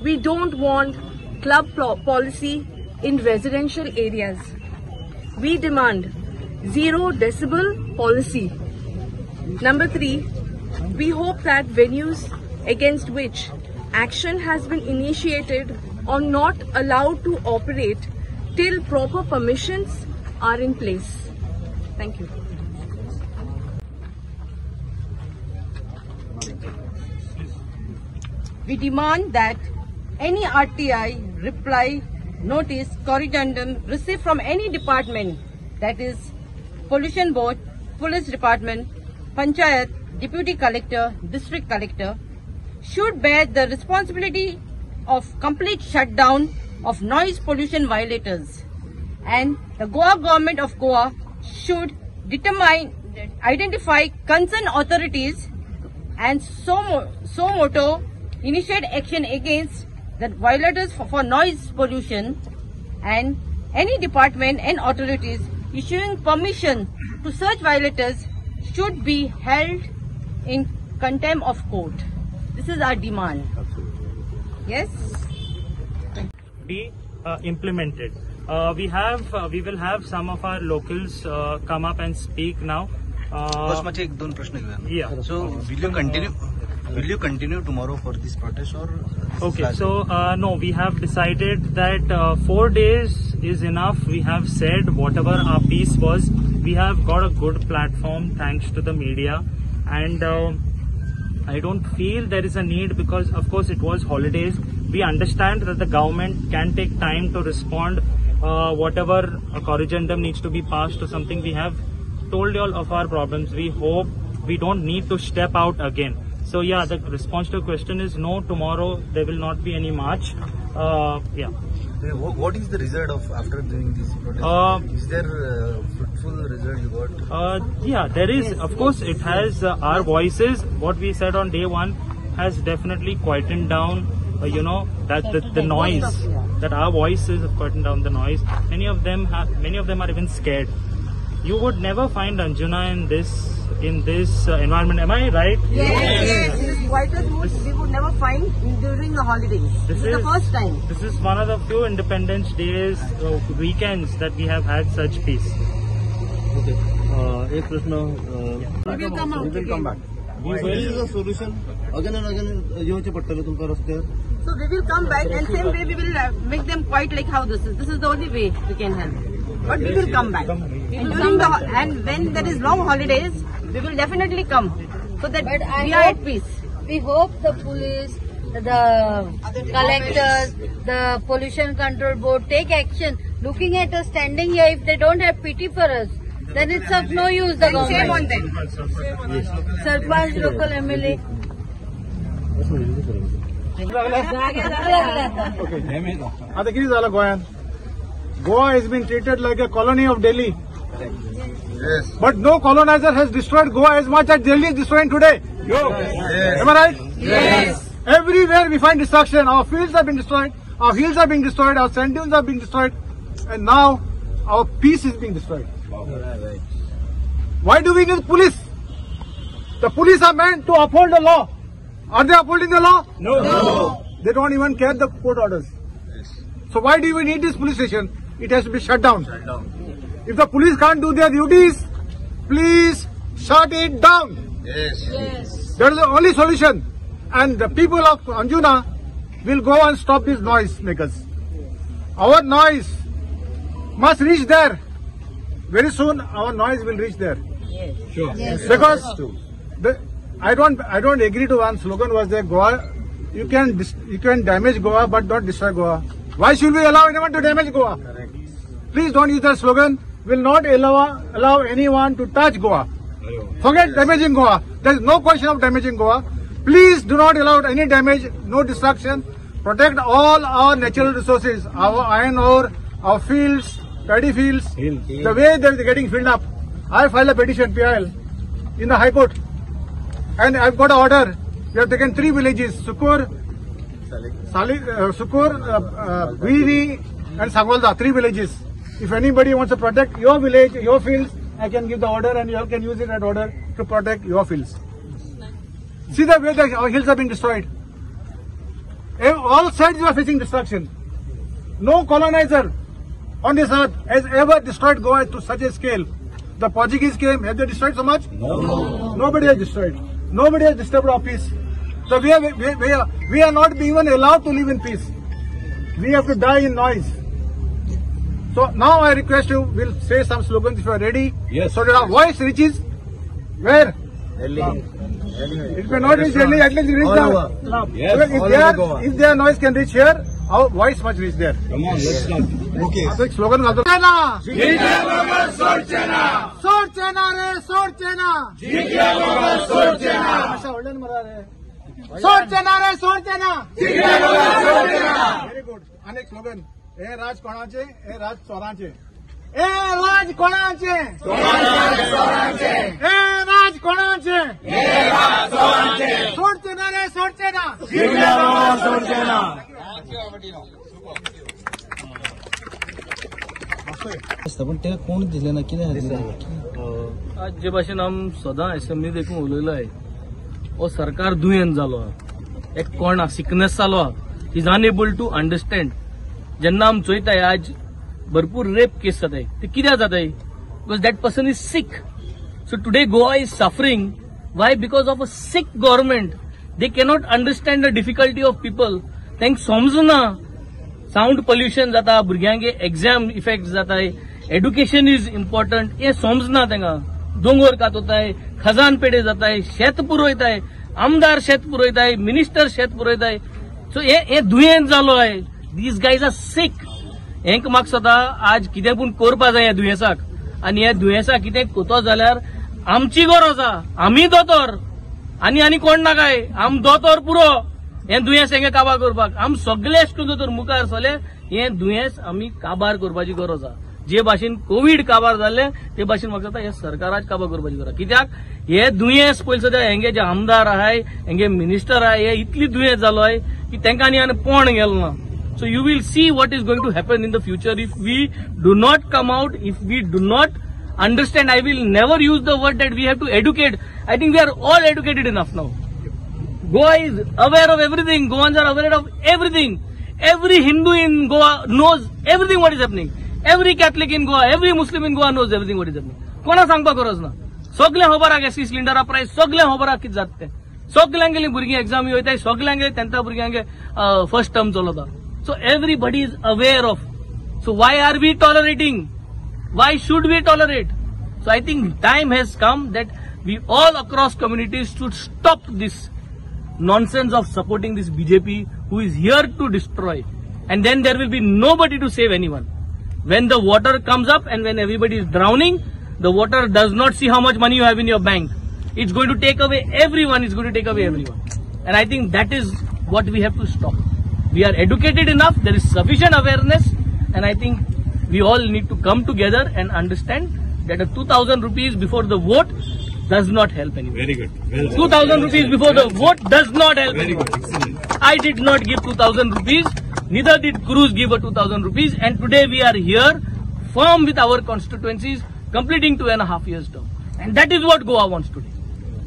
we don't want club policy in residential areas. We demand 0 decibel policy. Number 3, we hope that venues against which action has been initiated are not allowed to operate till proper permissions are in place. Thank you. We demand that any RTI, reply, notice, corrigendum received from any department, that is Pollution Board, Police Department, Panchayat, Deputy Collector, District Collector, should bear the responsibility of complete shutdown of noise pollution violators, and the Goa government of Goa should identify concerned authorities and so moto initiate action against the violators for noise pollution, and any department and authorities issuing permission to such violators should be held in contempt of court. This is our demand. Yes? Be implemented. We will have some of our locals come up and speak now. Yeah. So will you continue tomorrow for this protest or? Okay. So no, we have decided that 4 days is enough. We have said whatever our piece was. We have got a good platform thanks to the media, and I don't feel there is a need because, of course, it was holidays. We understand that the government can take time to respond. Whatever a corrigendum needs to be passed or something, we have told you all of our problems. We hope we don't need to step out again. So yeah, the response to your question is no, tomorrow there will not be any march. Yeah. What is the result of after doing this protest? Is there fruitful result you got? Yeah, there is. Yes, of course, it has our voices. What we said on day one has definitely quietened down, you know, that the noise, that our voices have quietened down the noise. Many of them are even scared. You would never find Anjuna in this environment. Am I right? Yes. Yes. This quietest mood we would never find during the holidays. This is the first time. This is one of the few Independence Days, weekends that we have had such peace. Okay. एक प्रश्न. We will come out. We will come back. This is a solution. Again and again, येवचें पडटलें तुमकां रस्त्यार. So we will come back and same way we will make them quiet like how this is. This is the only way we can help. But we will come back. And when there is long holidays, we will definitely come so that we are at peace. We hope the police, the collectors, the pollution control board take action. Looking at us standing here, if they don't have pity for us, then it's of no use, the government. Shame on them. Sarpanch, local MLA. Okay. आता किती झालं गोव्यात? Goa has been treated like a colony of Delhi. Yes. But no colonizer has destroyed Goa as much as Delhi is destroying today. Yes. Am I right? Yes. Everywhere we find destruction. Our fields have been destroyed, our hills are being destroyed, our sand dunes are being destroyed, and now our peace is being destroyed. Wow. Right. Why do we need police? The police are meant to uphold the law. Are they upholding the law? No. No. They don't even care the court orders. Yes. So why do we need this police station? It has to be shut down. Shut down. If the police can't do their duties, please shut it down. Yes. Yes. That is the only solution. And the people of Anjuna will go and stop these noise makers. Our noise must reach there. Very soon our noise will reach there. Yes. Sure. Yes. Because I don't agree to one slogan was there, Goa, you can damage Goa but not destroy Goa. Why should we allow anyone to damage Goa? Correct. Please don't use that slogan. Will not allow anyone to touch Goa. Forget damaging Goa. There is no question of damaging Goa. Please do not allow any damage, no destruction. Protect all our natural resources, our iron ore, our fields, paddy fields. The way they are getting filled up. I filed a petition, PIL, in the High Court. And I've got an order. We have taken 3 villages, Sukur, Guiri and Sangolda, 3 villages. If anybody wants to protect your village, your fields, I can give the order and you all can use it that order to protect your fields. See the way our hills are being destroyed. All sides are facing destruction. No colonizer on this earth has ever destroyed Goa to such a scale. The Portuguese came, have they destroyed so much? No. Nobody has destroyed. Nobody has disturbed our peace. So we are not even allowed to live in peace. We have to die in noise. So now I request you, we'll say some slogans if you are ready. Yes. So that our voice reaches where? Delhi. It may not reach Delhi, at least reach the. Yes, if their noise can reach here, our voice must reach there. Come on, let's not. Okay. So slogan सोडचेना रे सोडचेना. सोडचेना रे सोडचेना. Very good. अनेक स्लोगन. हे राज कोणाचे? हे राज चोरांचे. हे राज कोणाचे? हे राज कोणाचे? सोडचेना रे सोडचेना. सोडचेना. पण ते कोण दिले ना कितें आज जे भाशेन आम सदां असेंब्ली देखून उलयलाय, हो सरकार दुयेंत जालो, एक कोण सिकनेस जालो, is unable to understand. जेन्ना आम चोयताय आज भरपूर रेप केस जाताय, ते कित्याक जाताय? Because that person is sick. So today Goa is suffering. Why? Because of a sick government. They cannot understand the difficulty of people. तांकां समजना. सावंड पोल्युशन जाता, भुरग्यांक एग्जाम इफेक्ट जाताय, एड्युकेशन is important हें समजना तांकां. दोंगर कातोताय, खजान पेडे जाताय, शेत पुरयताय. आमदार शेत पुरयताय, मिनिस्टर शेत पुरयताय. सो हे दुयेंत जालो आहे. These guys are sick. हेंक म्हाका सदां आज कितें पूण करपा जाय ह्या दुयेंसाक. आनी ह्या दुयेंसाक कितें कोतो जाल्यार आमची गरज आहा. आमी दोतोर आनी आनी कोण नाकाय, आम दोतोर पुरो हें दुयेंस हेंगे काबार करपाक. आम सगळे अशें दोतोर मुखार सरले, हें दुयेंस आमी काबार करपाची गरज आहा. जे भाशेन कोवीड काबार जाल्ले ते भाशेन म्हाका दिसता हे सरकाराक काबार करपाची गरज. कित्याक हे दुयेंस पयलीं सद्या हेंगे जे आमदार आहाय, हेंगे मिनिस्टर आहाय, हे इतली दुयेंस जालो आहाय की तेंकां आनी आनी पोण गेलो ना. So you will see what is going to happen in the future if we do not come out, if we do not understand. I will never use the word that we have to educate. I think we are all educated enough now. Goa is aware of everything. Goans are aware of everything. Every Hindu in Goa knows everything what is happening. Every Catholic in Goa, every Muslim in Goa knows everything what is happening. कोणा सांगपाक गरज ना. सगळे खबर आहा गॅसी सिलिंडरा प्रायस, सगळे खबर आहा कितें जाता तें. सगल्यांगेली भुरगीं एग्जामी वयताय, सगल्यांगेली तेंता भुरग्यांगे फर्स्ट टर्म चलता. So everybody is aware of. So why are we tolerating? Why should we tolerate? So I think time has come that we all across communities should stop this nonsense of supporting this BJP who is here to destroy. And then there will be nobody to save anyone. When the water comes up and when everybody is drowning, the water does not see how much money you have in your bank. It's going to take away everyone. It's going to take away everyone. And I think that is what we have to stop. We are educated enough, there is sufficient awareness, and I think we all need to come together and understand that a 2,000 rupees before the vote does not help anyone. Very good. Well, 2,000 rupees before the vote does not help Very anyone. Good. Excellent. I did not give 2,000 rupees, neither did Cruz give a 2,000 rupees, and today we are here firm with our constituencies, completing 2.5 years term. And that is what Goa wants today.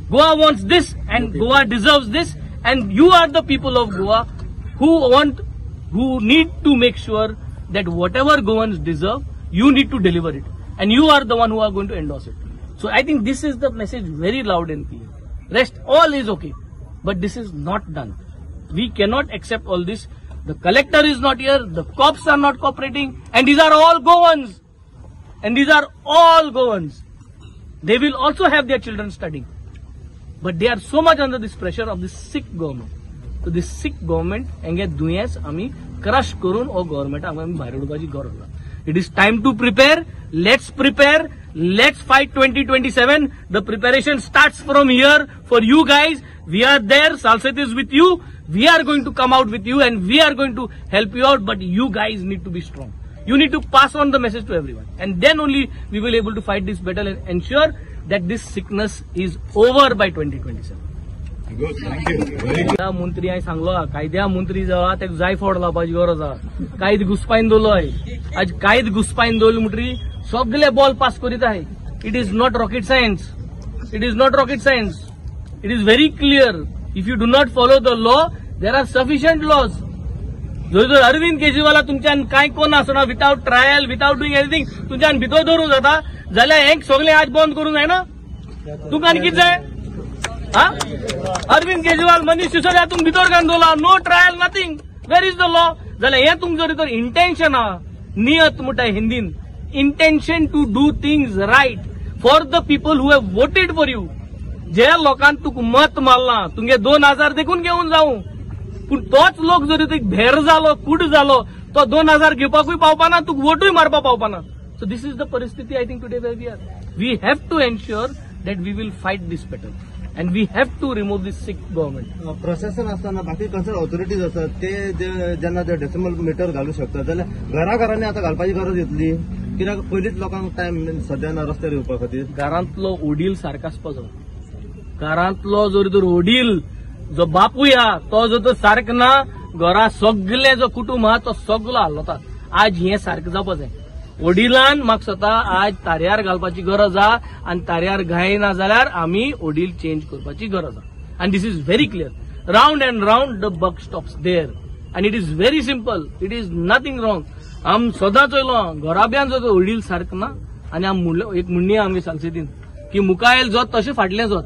Goa wants this, and Goa deserves this, and you are the people of Goa who need to make sure that whatever Goans deserve, you need to deliver it. And you are the one who are going to endorse it. So I think this is the message very loud and clear. Rest all is okay. But this is not done. We cannot accept all this. The collector is not here. The cops are not cooperating. And these are all Goans. And these are all Goans. They will also have their children studying. But they are so much under this pressure of this sick government. So this sick government हेंगे दुयेंस आमी क्रश करून हो गव्हर्मेंट आमी भायर उडोवपाची गरज ना. It is time to prepare. Let's prepare. Let's fight 2027. The preparation starts from here for you guys. We are there. Salcete is with you. We are going to come out with you and we are going to help you out. But you guys need to be strong. You need to pass on the message to everyone. And then only we will be able to fight this battle and ensure that this sickness is over by 2027. Good, thank you. Very good. मंत्री हांवें सांगलो, कायद्या मंत्री जो आहा तेका जाय फोड लावपाची गरज आहा. कायद घुसपायन दवरलो आहे. आज कायद घुसपायन दवरलो म्हणटरी सगळे बॉल पास करीत आहे. It is not rocket science. It is not rocket science. It is very clear. If you do not follow the law, there are sufficient laws. जर जर अरविंद केजरीवाला तुमच्यान कांय कोण आसना, without trial, without doing anything तुमच्यान भितर दवरूं जाता जाल्यार हें सगळें आज बंद करूंक जायना. तुमकां आनी कितें जाय? अरविंद केजरीवाल, मनीष सिसोदिया तुम भितर घालून दवरला, no trial, nothing. Where is the law? जाल्यार हें तुमचो जर इंटेन्शन आहा, नियत म्हणटा हिंदीन, intention to do things right for the people who have voted for you. जे लोकांक तुका मत मारलां, तुमगे 2000 देखून घेवन जावं, पूण तोच लोक जरी तुका भेर जालो, कूट जालो, तो 2000 घेवपाकूय पावपाना, तुका वोटूय मारपाक पावपाना. So this is the परिस्थिती I think today where we are. We have to ensure that we will fight this battle. And we have to remove this sick government. प्रशासन असताना बाकी कन्सर्न ऑथॉरिटीज असतात ते जेन्ना ते डेसिमल मिटर घालू शकतात जाल्यार घराघरांनी आतां घालपाची गरज येतली कित्याक पयलींच लोकांक टायम सद्या ना रस्त्यार येवपा खातीर. घरांतलो वडील सारको आसपा जाय. घरांतलो जर तर वडील जो बापूय आहा तो जर तर सारको ना, घरा सगळे जो कुटुंब आहा तो सगळो हालोता. आज हें सारकें जावपा जाय. वडिलान म्हाका स्वता आज तारयार घालपाची गरज आहा आनी तारयार घायना जाल्यार आमी वडील चेंज करपाची गरज आहा. आनी this is very clear. Round and round the buck stops there. And it is very simple. It is nothing wrong. आम सदांच चोयलो घराब्यान जो वडील सारको ना, आनी आम म्हणलें एक म्हणणी आमगे सालसेतीन की मुखायल जोत तशें फाटलें जोत.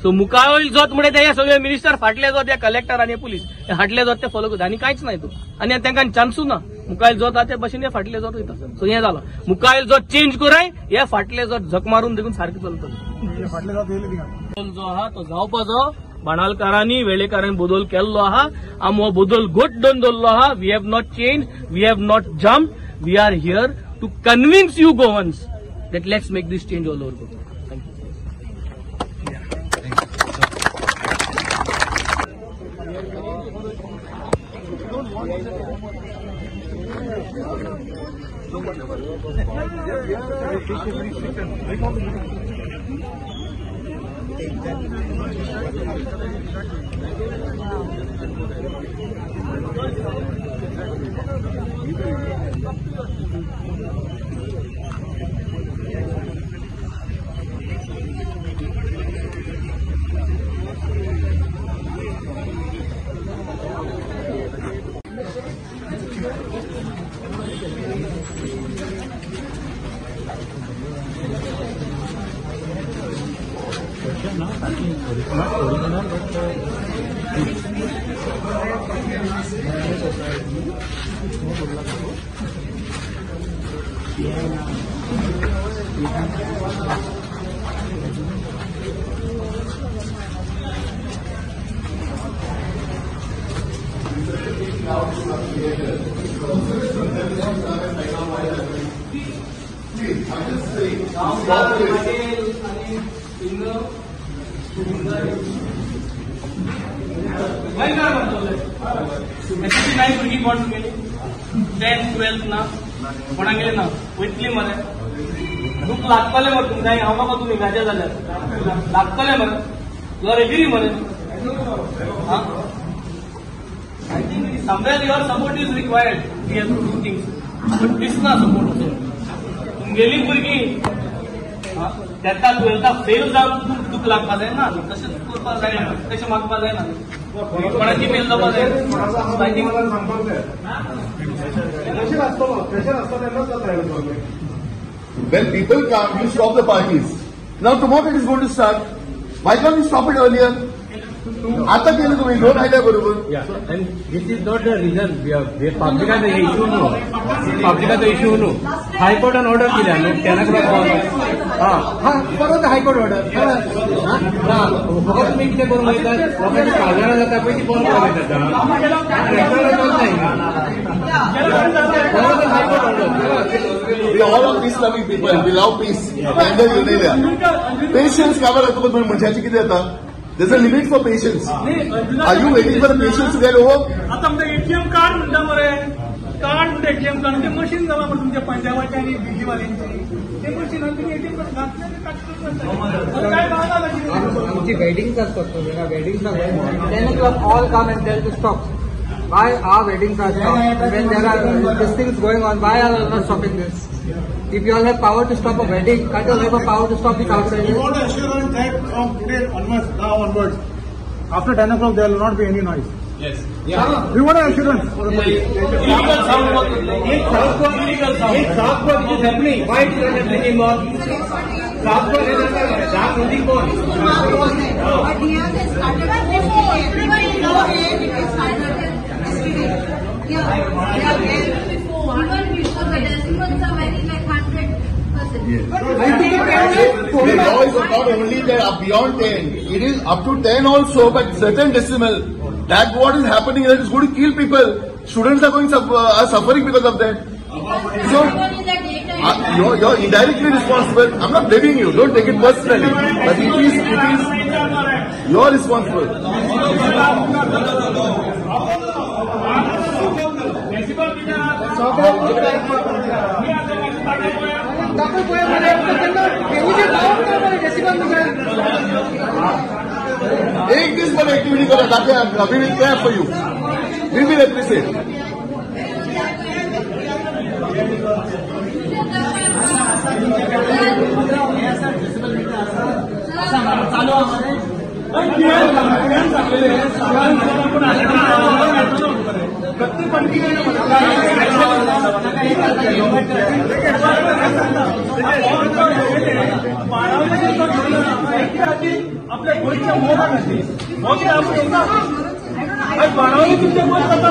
सो मुखावयल जोत म्हणजे ते सगळे मिनिस्टर फाटले जोत, या कलेक्टर आनी पुलीस हे फाटले जोत ते फॉलो करता आनी कांयच ना हितून. आनी तांकां चान्सूच ना. मुखायल जोत आहा ते भशेन हे फाटले जोत वयता. सो हें जालां. मुखायल जोत चेंज कराय, हे फाटले जोत झक मारून देखून सारकें चलतलें. जो आहा तो जावपाचो. बाणालकारांनी वेळेकारांनी बदल केल्लो आहा. आमी हो बदल घट दोन दवरलो आहा. We have not change, we have not jump, we are here to convince you Goans that let's make this change all over Goa. Thank you. भुरगीं कोण गेली 10th 12th ना कोणाक गेले ना वयतली मरे दुख लागतलें मरे तुमकां. हांव म्हाका तुमी गाजे जाल्यार लागतलें मरे. You are agree मरे. I think somewhere your support is required. We have to do things but दिसना सपोर्ट असो. तुमगेली भुरगीं तेता 12th fail जावन दुख लागपा जायना, तशें करपाक जायना, तशें मागपा जायना, कोणाची फेल जावपा जायना. When people come, you stop the parties. Now tomorrow it is going to start. Why can't you stop it earlier? आता केलं तुम्ही लोन आयल्या बरोबर. And this is not the reason. पब्लिकाचो इश्यू न्हू, पब्लिकाचो इश्यू न्हू. हायकोर्टान ऑर्डर दिल्या न्हू 10 o'clock. हा हा परत हायकोर्ट ऑर्डर ना. फकत तुमी कितें करूंक वयतात, लोकांची कागाळ जाता पळय ती बंद करूंक वयतात. परत high court order. We all are peace loving people. We love peace. Patience काबार जातकच मनशाची कितें जाता? There's a limit for patience. Are you waiting for the patience to get over? आता आमचं एटीएम कार्ड म्हणटा मरे, कार्ड म्हणटा एटीएम कार्ड ते मशीन जाला मरे तुमच्या पंजाबाचे आनी दिल्लीवाल्यांची ते मशीन आनी तुमी एटीएम कार्ड घातलें काय जायना. आमची वेडिंग्स आसतात, weddings 10 o'clock all come and tell to stop. Why our weddings are stopped when there are these things going on? Why are you not stopping this? If you all have power to stop a wedding, can't you have a power to stop this outside? We want assurance that from today onwards, now onwards, after 10 o'clock there will not be any noise. Yes. Yeah. We want assurance for the police. Illegal sound. Illegal sound. In South Goa it is happening. Why it is not happening in North? South Goa is dark music on. But here they started before. Everybody know it is started yesterday. Yeah. Before, even before the decimals are very like 100%. Yes. The law is not only that are beyond 10, it is up to 10 also, but certain decimal. That what is happening, that is going to kill people. Students are going are suffering because of that. So you're indirectly responsible. I'm not blaming you. Don't take it personally. But it is you're responsible. एक दीस पण एक्टिविटी करा ताकी we will clap for you. We will appreciate. आपल्या गोंयच्या मोगा खातीर. बाणावली तुमचे बंद जाता.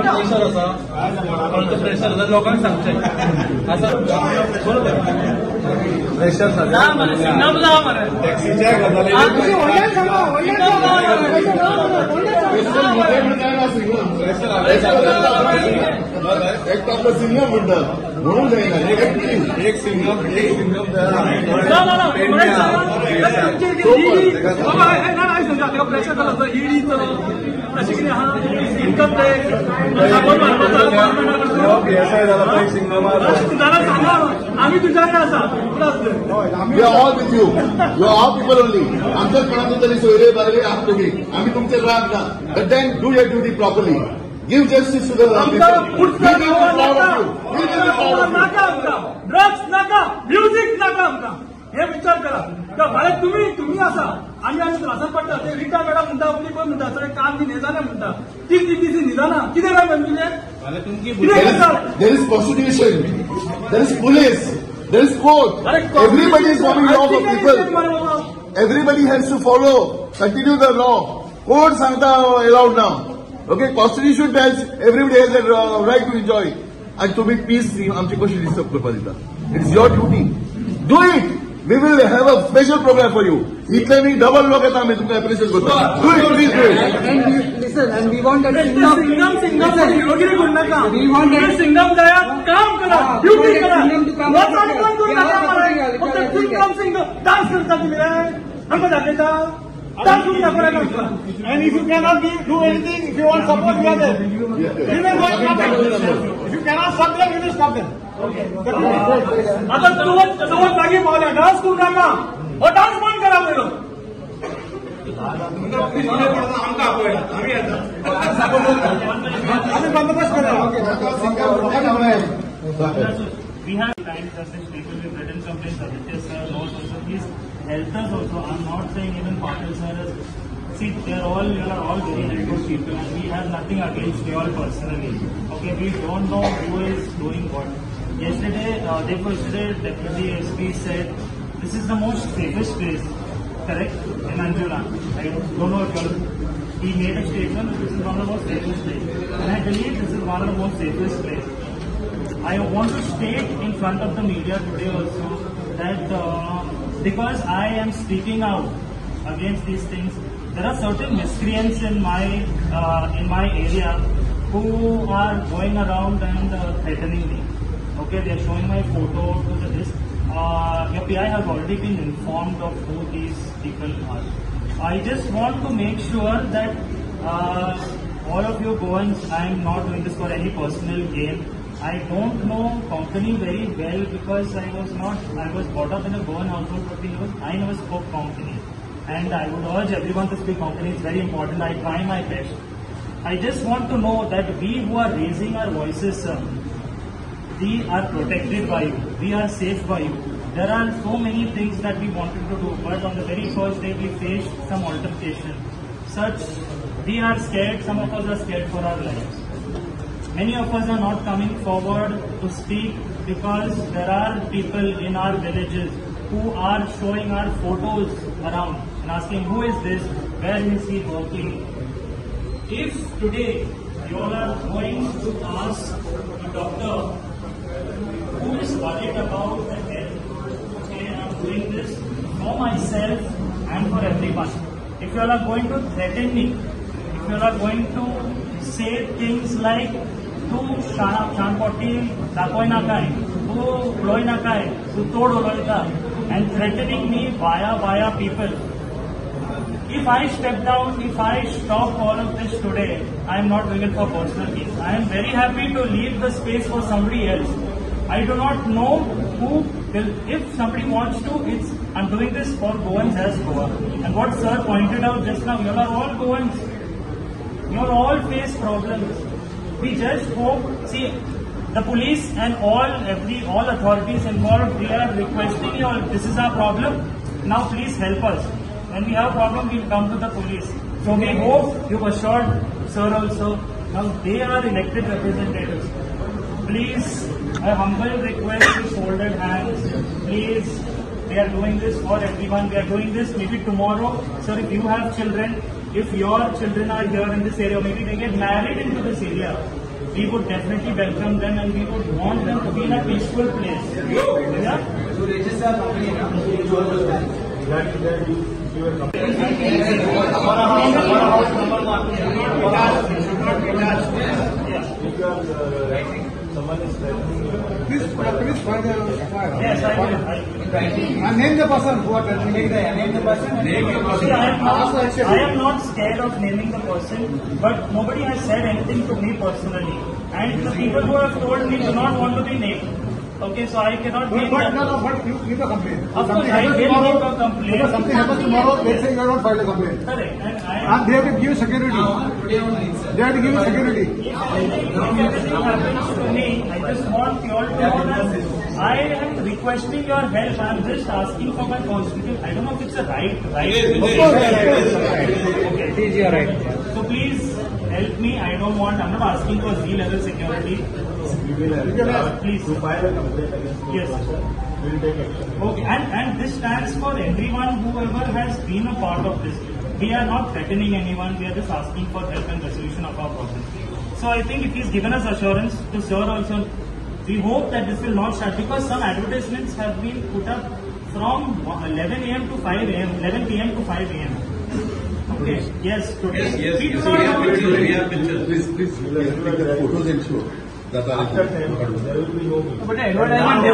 प्रेशर आसा, प्रेशर आसा, लोकांक सांगचें आसा बरोबर. प्रेशर टॅक्सीच्या गजाली एक तो आपलो सिंगम म्हणटात म्हणून जायना. एक सिंगम एक सिंगम प्रेशर जालो ईडी अशें कितें आहा इन्कम टॅक्स पीएसआय जाला तो सिंगम जाल्यार सांगा आमी तुज्या कडेन आसा. We are all with you. You are all people only. आमच्याच कोणाचो तरी सोयरे बारगे आहात तुमी, आमी तुमचेर राग ना. But then do your duty properly. Give justice to the नाका आमकां ड्रग्स नाका, म्युझिक नाका आमकां. हे विचार करा. फाल्यां तुमी तुमी आसा आमी आमी त्रासान पडटा. ते रिटा मॅडम म्हणटा, आपली पण म्हणटा सगळे काम बी न्हिदाना म्हणटा, तीन तीन दीस न्हिदाना कितें काय म्हणटा. There is prostitution, there is police, there is court. Everybody is forming law for people. Everybody has to follow, continue the law. Court सांगता allowed now. Okay, constitution tells everybody has a right to enjoy. And तुम्ही पीस आमची कशी डिस्टर्ब करपा दिता. It's your duty. Do it. We will have a special program for you. इतले मी डबल लोक येता, आमी तुमकां एप्रिशिएट करता. Do it, please do it. Listen, and we want that Singam Singam हिरोगिरी करू नका. सिंगम जाया, काम करा, ड्युटी करा, वचन पण करू नका. फक्त सिंगम सिंगम डान्स करता तुमी रे, आमकां दाखयता डान्स करून दाखयता आमकां. And if you cannot do anything, if you want support, we are there. We will go and stop them. If you cannot stop them, we will stop them. आता चवथ चवथ लागीं पावल्या, डान्स करू नाका, हो डान्स बंद करा पयलो. आमकां आपयला, आमी येता. आमी बंदोबस्त करता. We have times that such people with written complaints, Aditya sir knows also, he's helped us also. I'm not saying even Patil sir is, see, they are all, you are all very helpful people and we have nothing against you all personally. Okay, we don't know who is doing what. Yesterday, day before yesterday, Deputy SP said, this is the most safest place, correct, in Anjuna. I don't know if you all, he made a statement, this is one of the most safest place. And I believe this is one of the most safest place. I want to state in front of the media today also that because I am speaking out against these things, there are certain miscreants in my area who are going around and threatening me. Okay, they are showing my photo to the this. Your PI has already been informed of who these people are. I just want to make sure that all of you Goans, I am not doing this for any personal gain. I don't know Konkani very well because I was brought up in a Goan household, but I never spoke Konkani. And I would urge everyone to speak Konkani, it's very important, I try my best. I just want to know that we who are raising our voices, sir, we are protected by you, we are safe by you. There are so many things that we wanted to do, but on the very first day we faced some altercation. Such, we are scared, some of us are scared for our lives. Many of us are not coming forward to speak because there are people in our villages who are showing our photos around and asking who is this, where is he working. If today you all are going to ask a doctor who is worried about the health, okay, I am doing this for myself and for everyone. If you all are going to threaten me, if you all are going to say things like तूं शाणपोटी दाखोय नाकाय, तूं उलोय नाकाय, तूं चड उलयता, and threatening me via people. If I step down, if I stop all of this today, I am not doing it for personal gains. I am very happy to leave the space for somebody else. I do not know who will, if somebody wants to, it's, I'm doing this for Goans as Goa. And what sir pointed out just now, you all are all Goans. You all all face problems. We just hope, see, the police and all authorities involved, we are requesting you all, this is our problem, now please help us. When we have a problem, we will come to the police. So we hope you've assured sir also, now they are elected representatives. Please, a humble request with folded hands, please We are doing this for everyone. We are doing this maybe tomorrow. Sir, if you have children, if your children are here in this area, maybe they get married into this area, we would definitely welcome them and we would want them to be in a peaceful place. Yeah? So register company, Someone is threatening you. Please find the fire. Yes, I will. And name the person who are threatening. Name the person. Name the person. I am not scared of naming the person, but nobody has said anything to me personally. And the people who have told me do not want to be named. Okay, so I cannot name them. No, but you give a complaint. Of course, I will give a complaint. Because something happens tomorrow, they say you have not filed a complaint. Correct. And they have to give security. They have to give you security. If anything happens to me, I just want you all to know that I am requesting your help. I am just asking for my constitution. I don't know if it's a right. Of course. Okay. It is your right. So please help me. I don't want. I'm not asking for Z-level security. We will help. Please. To file a complaint against the person, we will take action. Okay, and this stands for everyone whoever has been a part of this. We are not threatening anyone. We are just asking for help and resolution of our problem. So I think if he's given us assurance, to sir also, we hope that this will not start, because some advertisements have been put up from 11 a.m. to 5 a.m., 11 p.m. to 5 a.m. Okay. Yes, today. Yes, we have pictures. Please, please, take the photos and show. That are After 10, there will be no meeting. But advertisement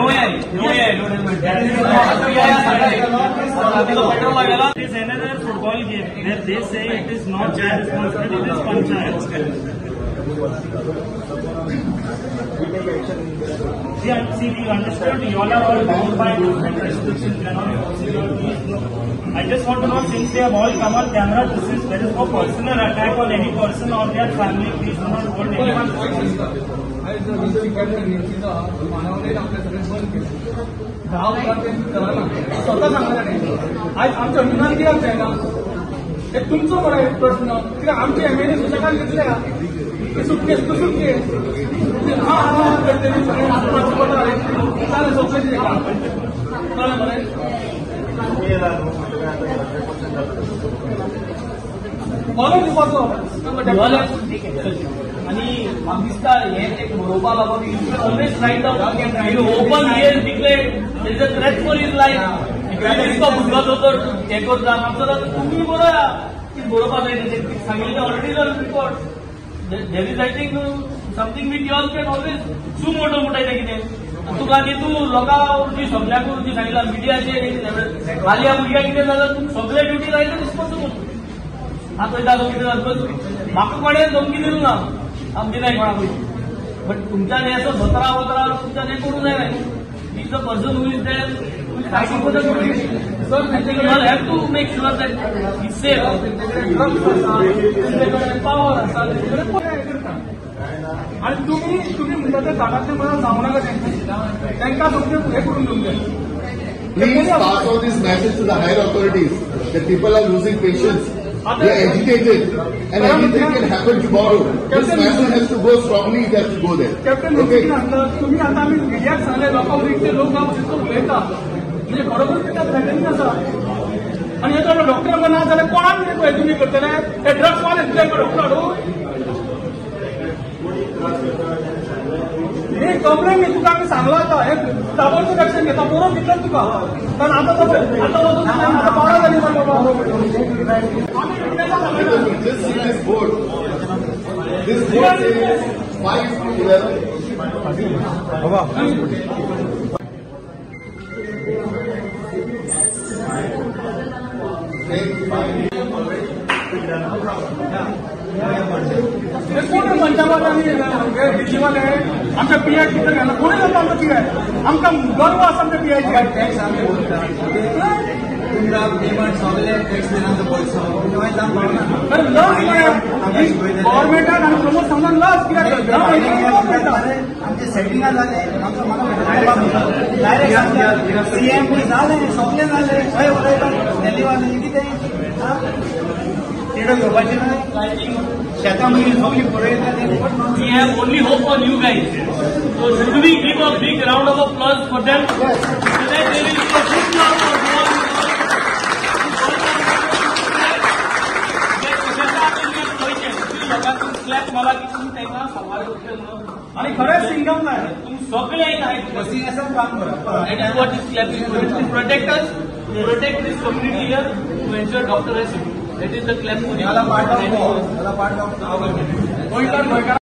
advertisement. There is another football game where they say it is not their responsibility, it is panchayat. See, we understood you all are all bound by different restrictions. We are not forcing you all. Please, no. I just want to know, since they have all come on camera, there is no personal attack on any person or their family. Please do not hold anyone responsible. स्वतः सांगला आज आमच्या अभिमान कित्याक जायना हे तुमचो बरो प्रश्न कित्याक आमचे एमएलए सुशेगाद घेतले ते सुटकेस तू सुटकेस हा हा करतली सगळें चालेल सोंपलें तें काम कळ्ळें मरे. फॉलो दिवपाचो आनी म्हाका दिसता हें एक बरोवपा लागून you can always write down you open here declare there is a threat for his life. दिसपा भुरगो दोतोर हें करता आमचो तुमी बरोया कितें बरोवपा जाय तें सांगिल्लें already record there is I think something with you all can always suo motu म्हणटाय तें कितें तुका न्ही तूं लोकां जी सगळ्यांक जी सांगितलां मिडियाचेर फाल्यां भुरग्यांक कितें जाल्यार तूं सगळे ड्युटी लायता रिस्पॉन्सिबल. आतां वयता कितें जालें म्हाका कोणें धमकी दिली ना हांव दिनाय कोणाकूय बट तुमच्यान हें असो सतरा वतरा तुमच्यान हें करूंक जायना. Is the person who is there who is fighting for the community. Sir, you all have to make sure that he is safe. तेंचे कडेन ड्रग्स आसा, तेंचे कडेन पावर आसा, तेंचे कडेन करता. आनी तुमी तुमी म्हणटा ते ताटांतले म्हणून सांगू नाका तेंकां तेंकां तुमचें हें करून दिवंक जाय. Please pass on this message to the higher authorities that people are losing patience. They are agitated and anything can happen tomorrow. This message has to go strongly, it has to go there. Captain, Okay. तुम्ही आता आम्ही मिडियाक सांगले लोकां इतले लोक हांव तितलो उलयता म्हणजे बरोबर ताका थ्रेटनिंग आसा. आनी हे जर डॉक्टर ना जाल्यार कोणाक कितें तुमी करतले हे ड्रग्स वाले तुमचे डॉक्टर हाडून हे कंप्लेन न्ही तुका आमी सांगला आतां हे ताबडतोब एक्शन घेता बरोवन दितलें तुका कारण आतां आतां वचून आतां 12 जाली मरे बाबा. Just see this board. This board says 5 to 11. हे कोण पंजाबाले आनी दिल्लीवाले आमच्या पीआय कितें घालना कोणी जाता आमचो पीआय आमकां गर्व आसा आमच्या पीआयची. लस गव्हर्मेंटान आनी प्रमोद सांगून लस कित्याक आमचे सेटिंगां जालें डायरेक्ट सीएम बी जालें सगळें जालें खंय उलयता दिल्लीवाले कितें तेडो घेवपाचें न्हय शेतां मागीर सगळीं पुरयता. We have only hope on you guys. So should we give a big round of applause for them? So that they will give a good round of applause. आणि खरेंच सिंगम जाय. तुमी सगळे काम करा. That is what this clap is to protect us, to protect this community here, to ensure doctor has. That is the clap. Part of.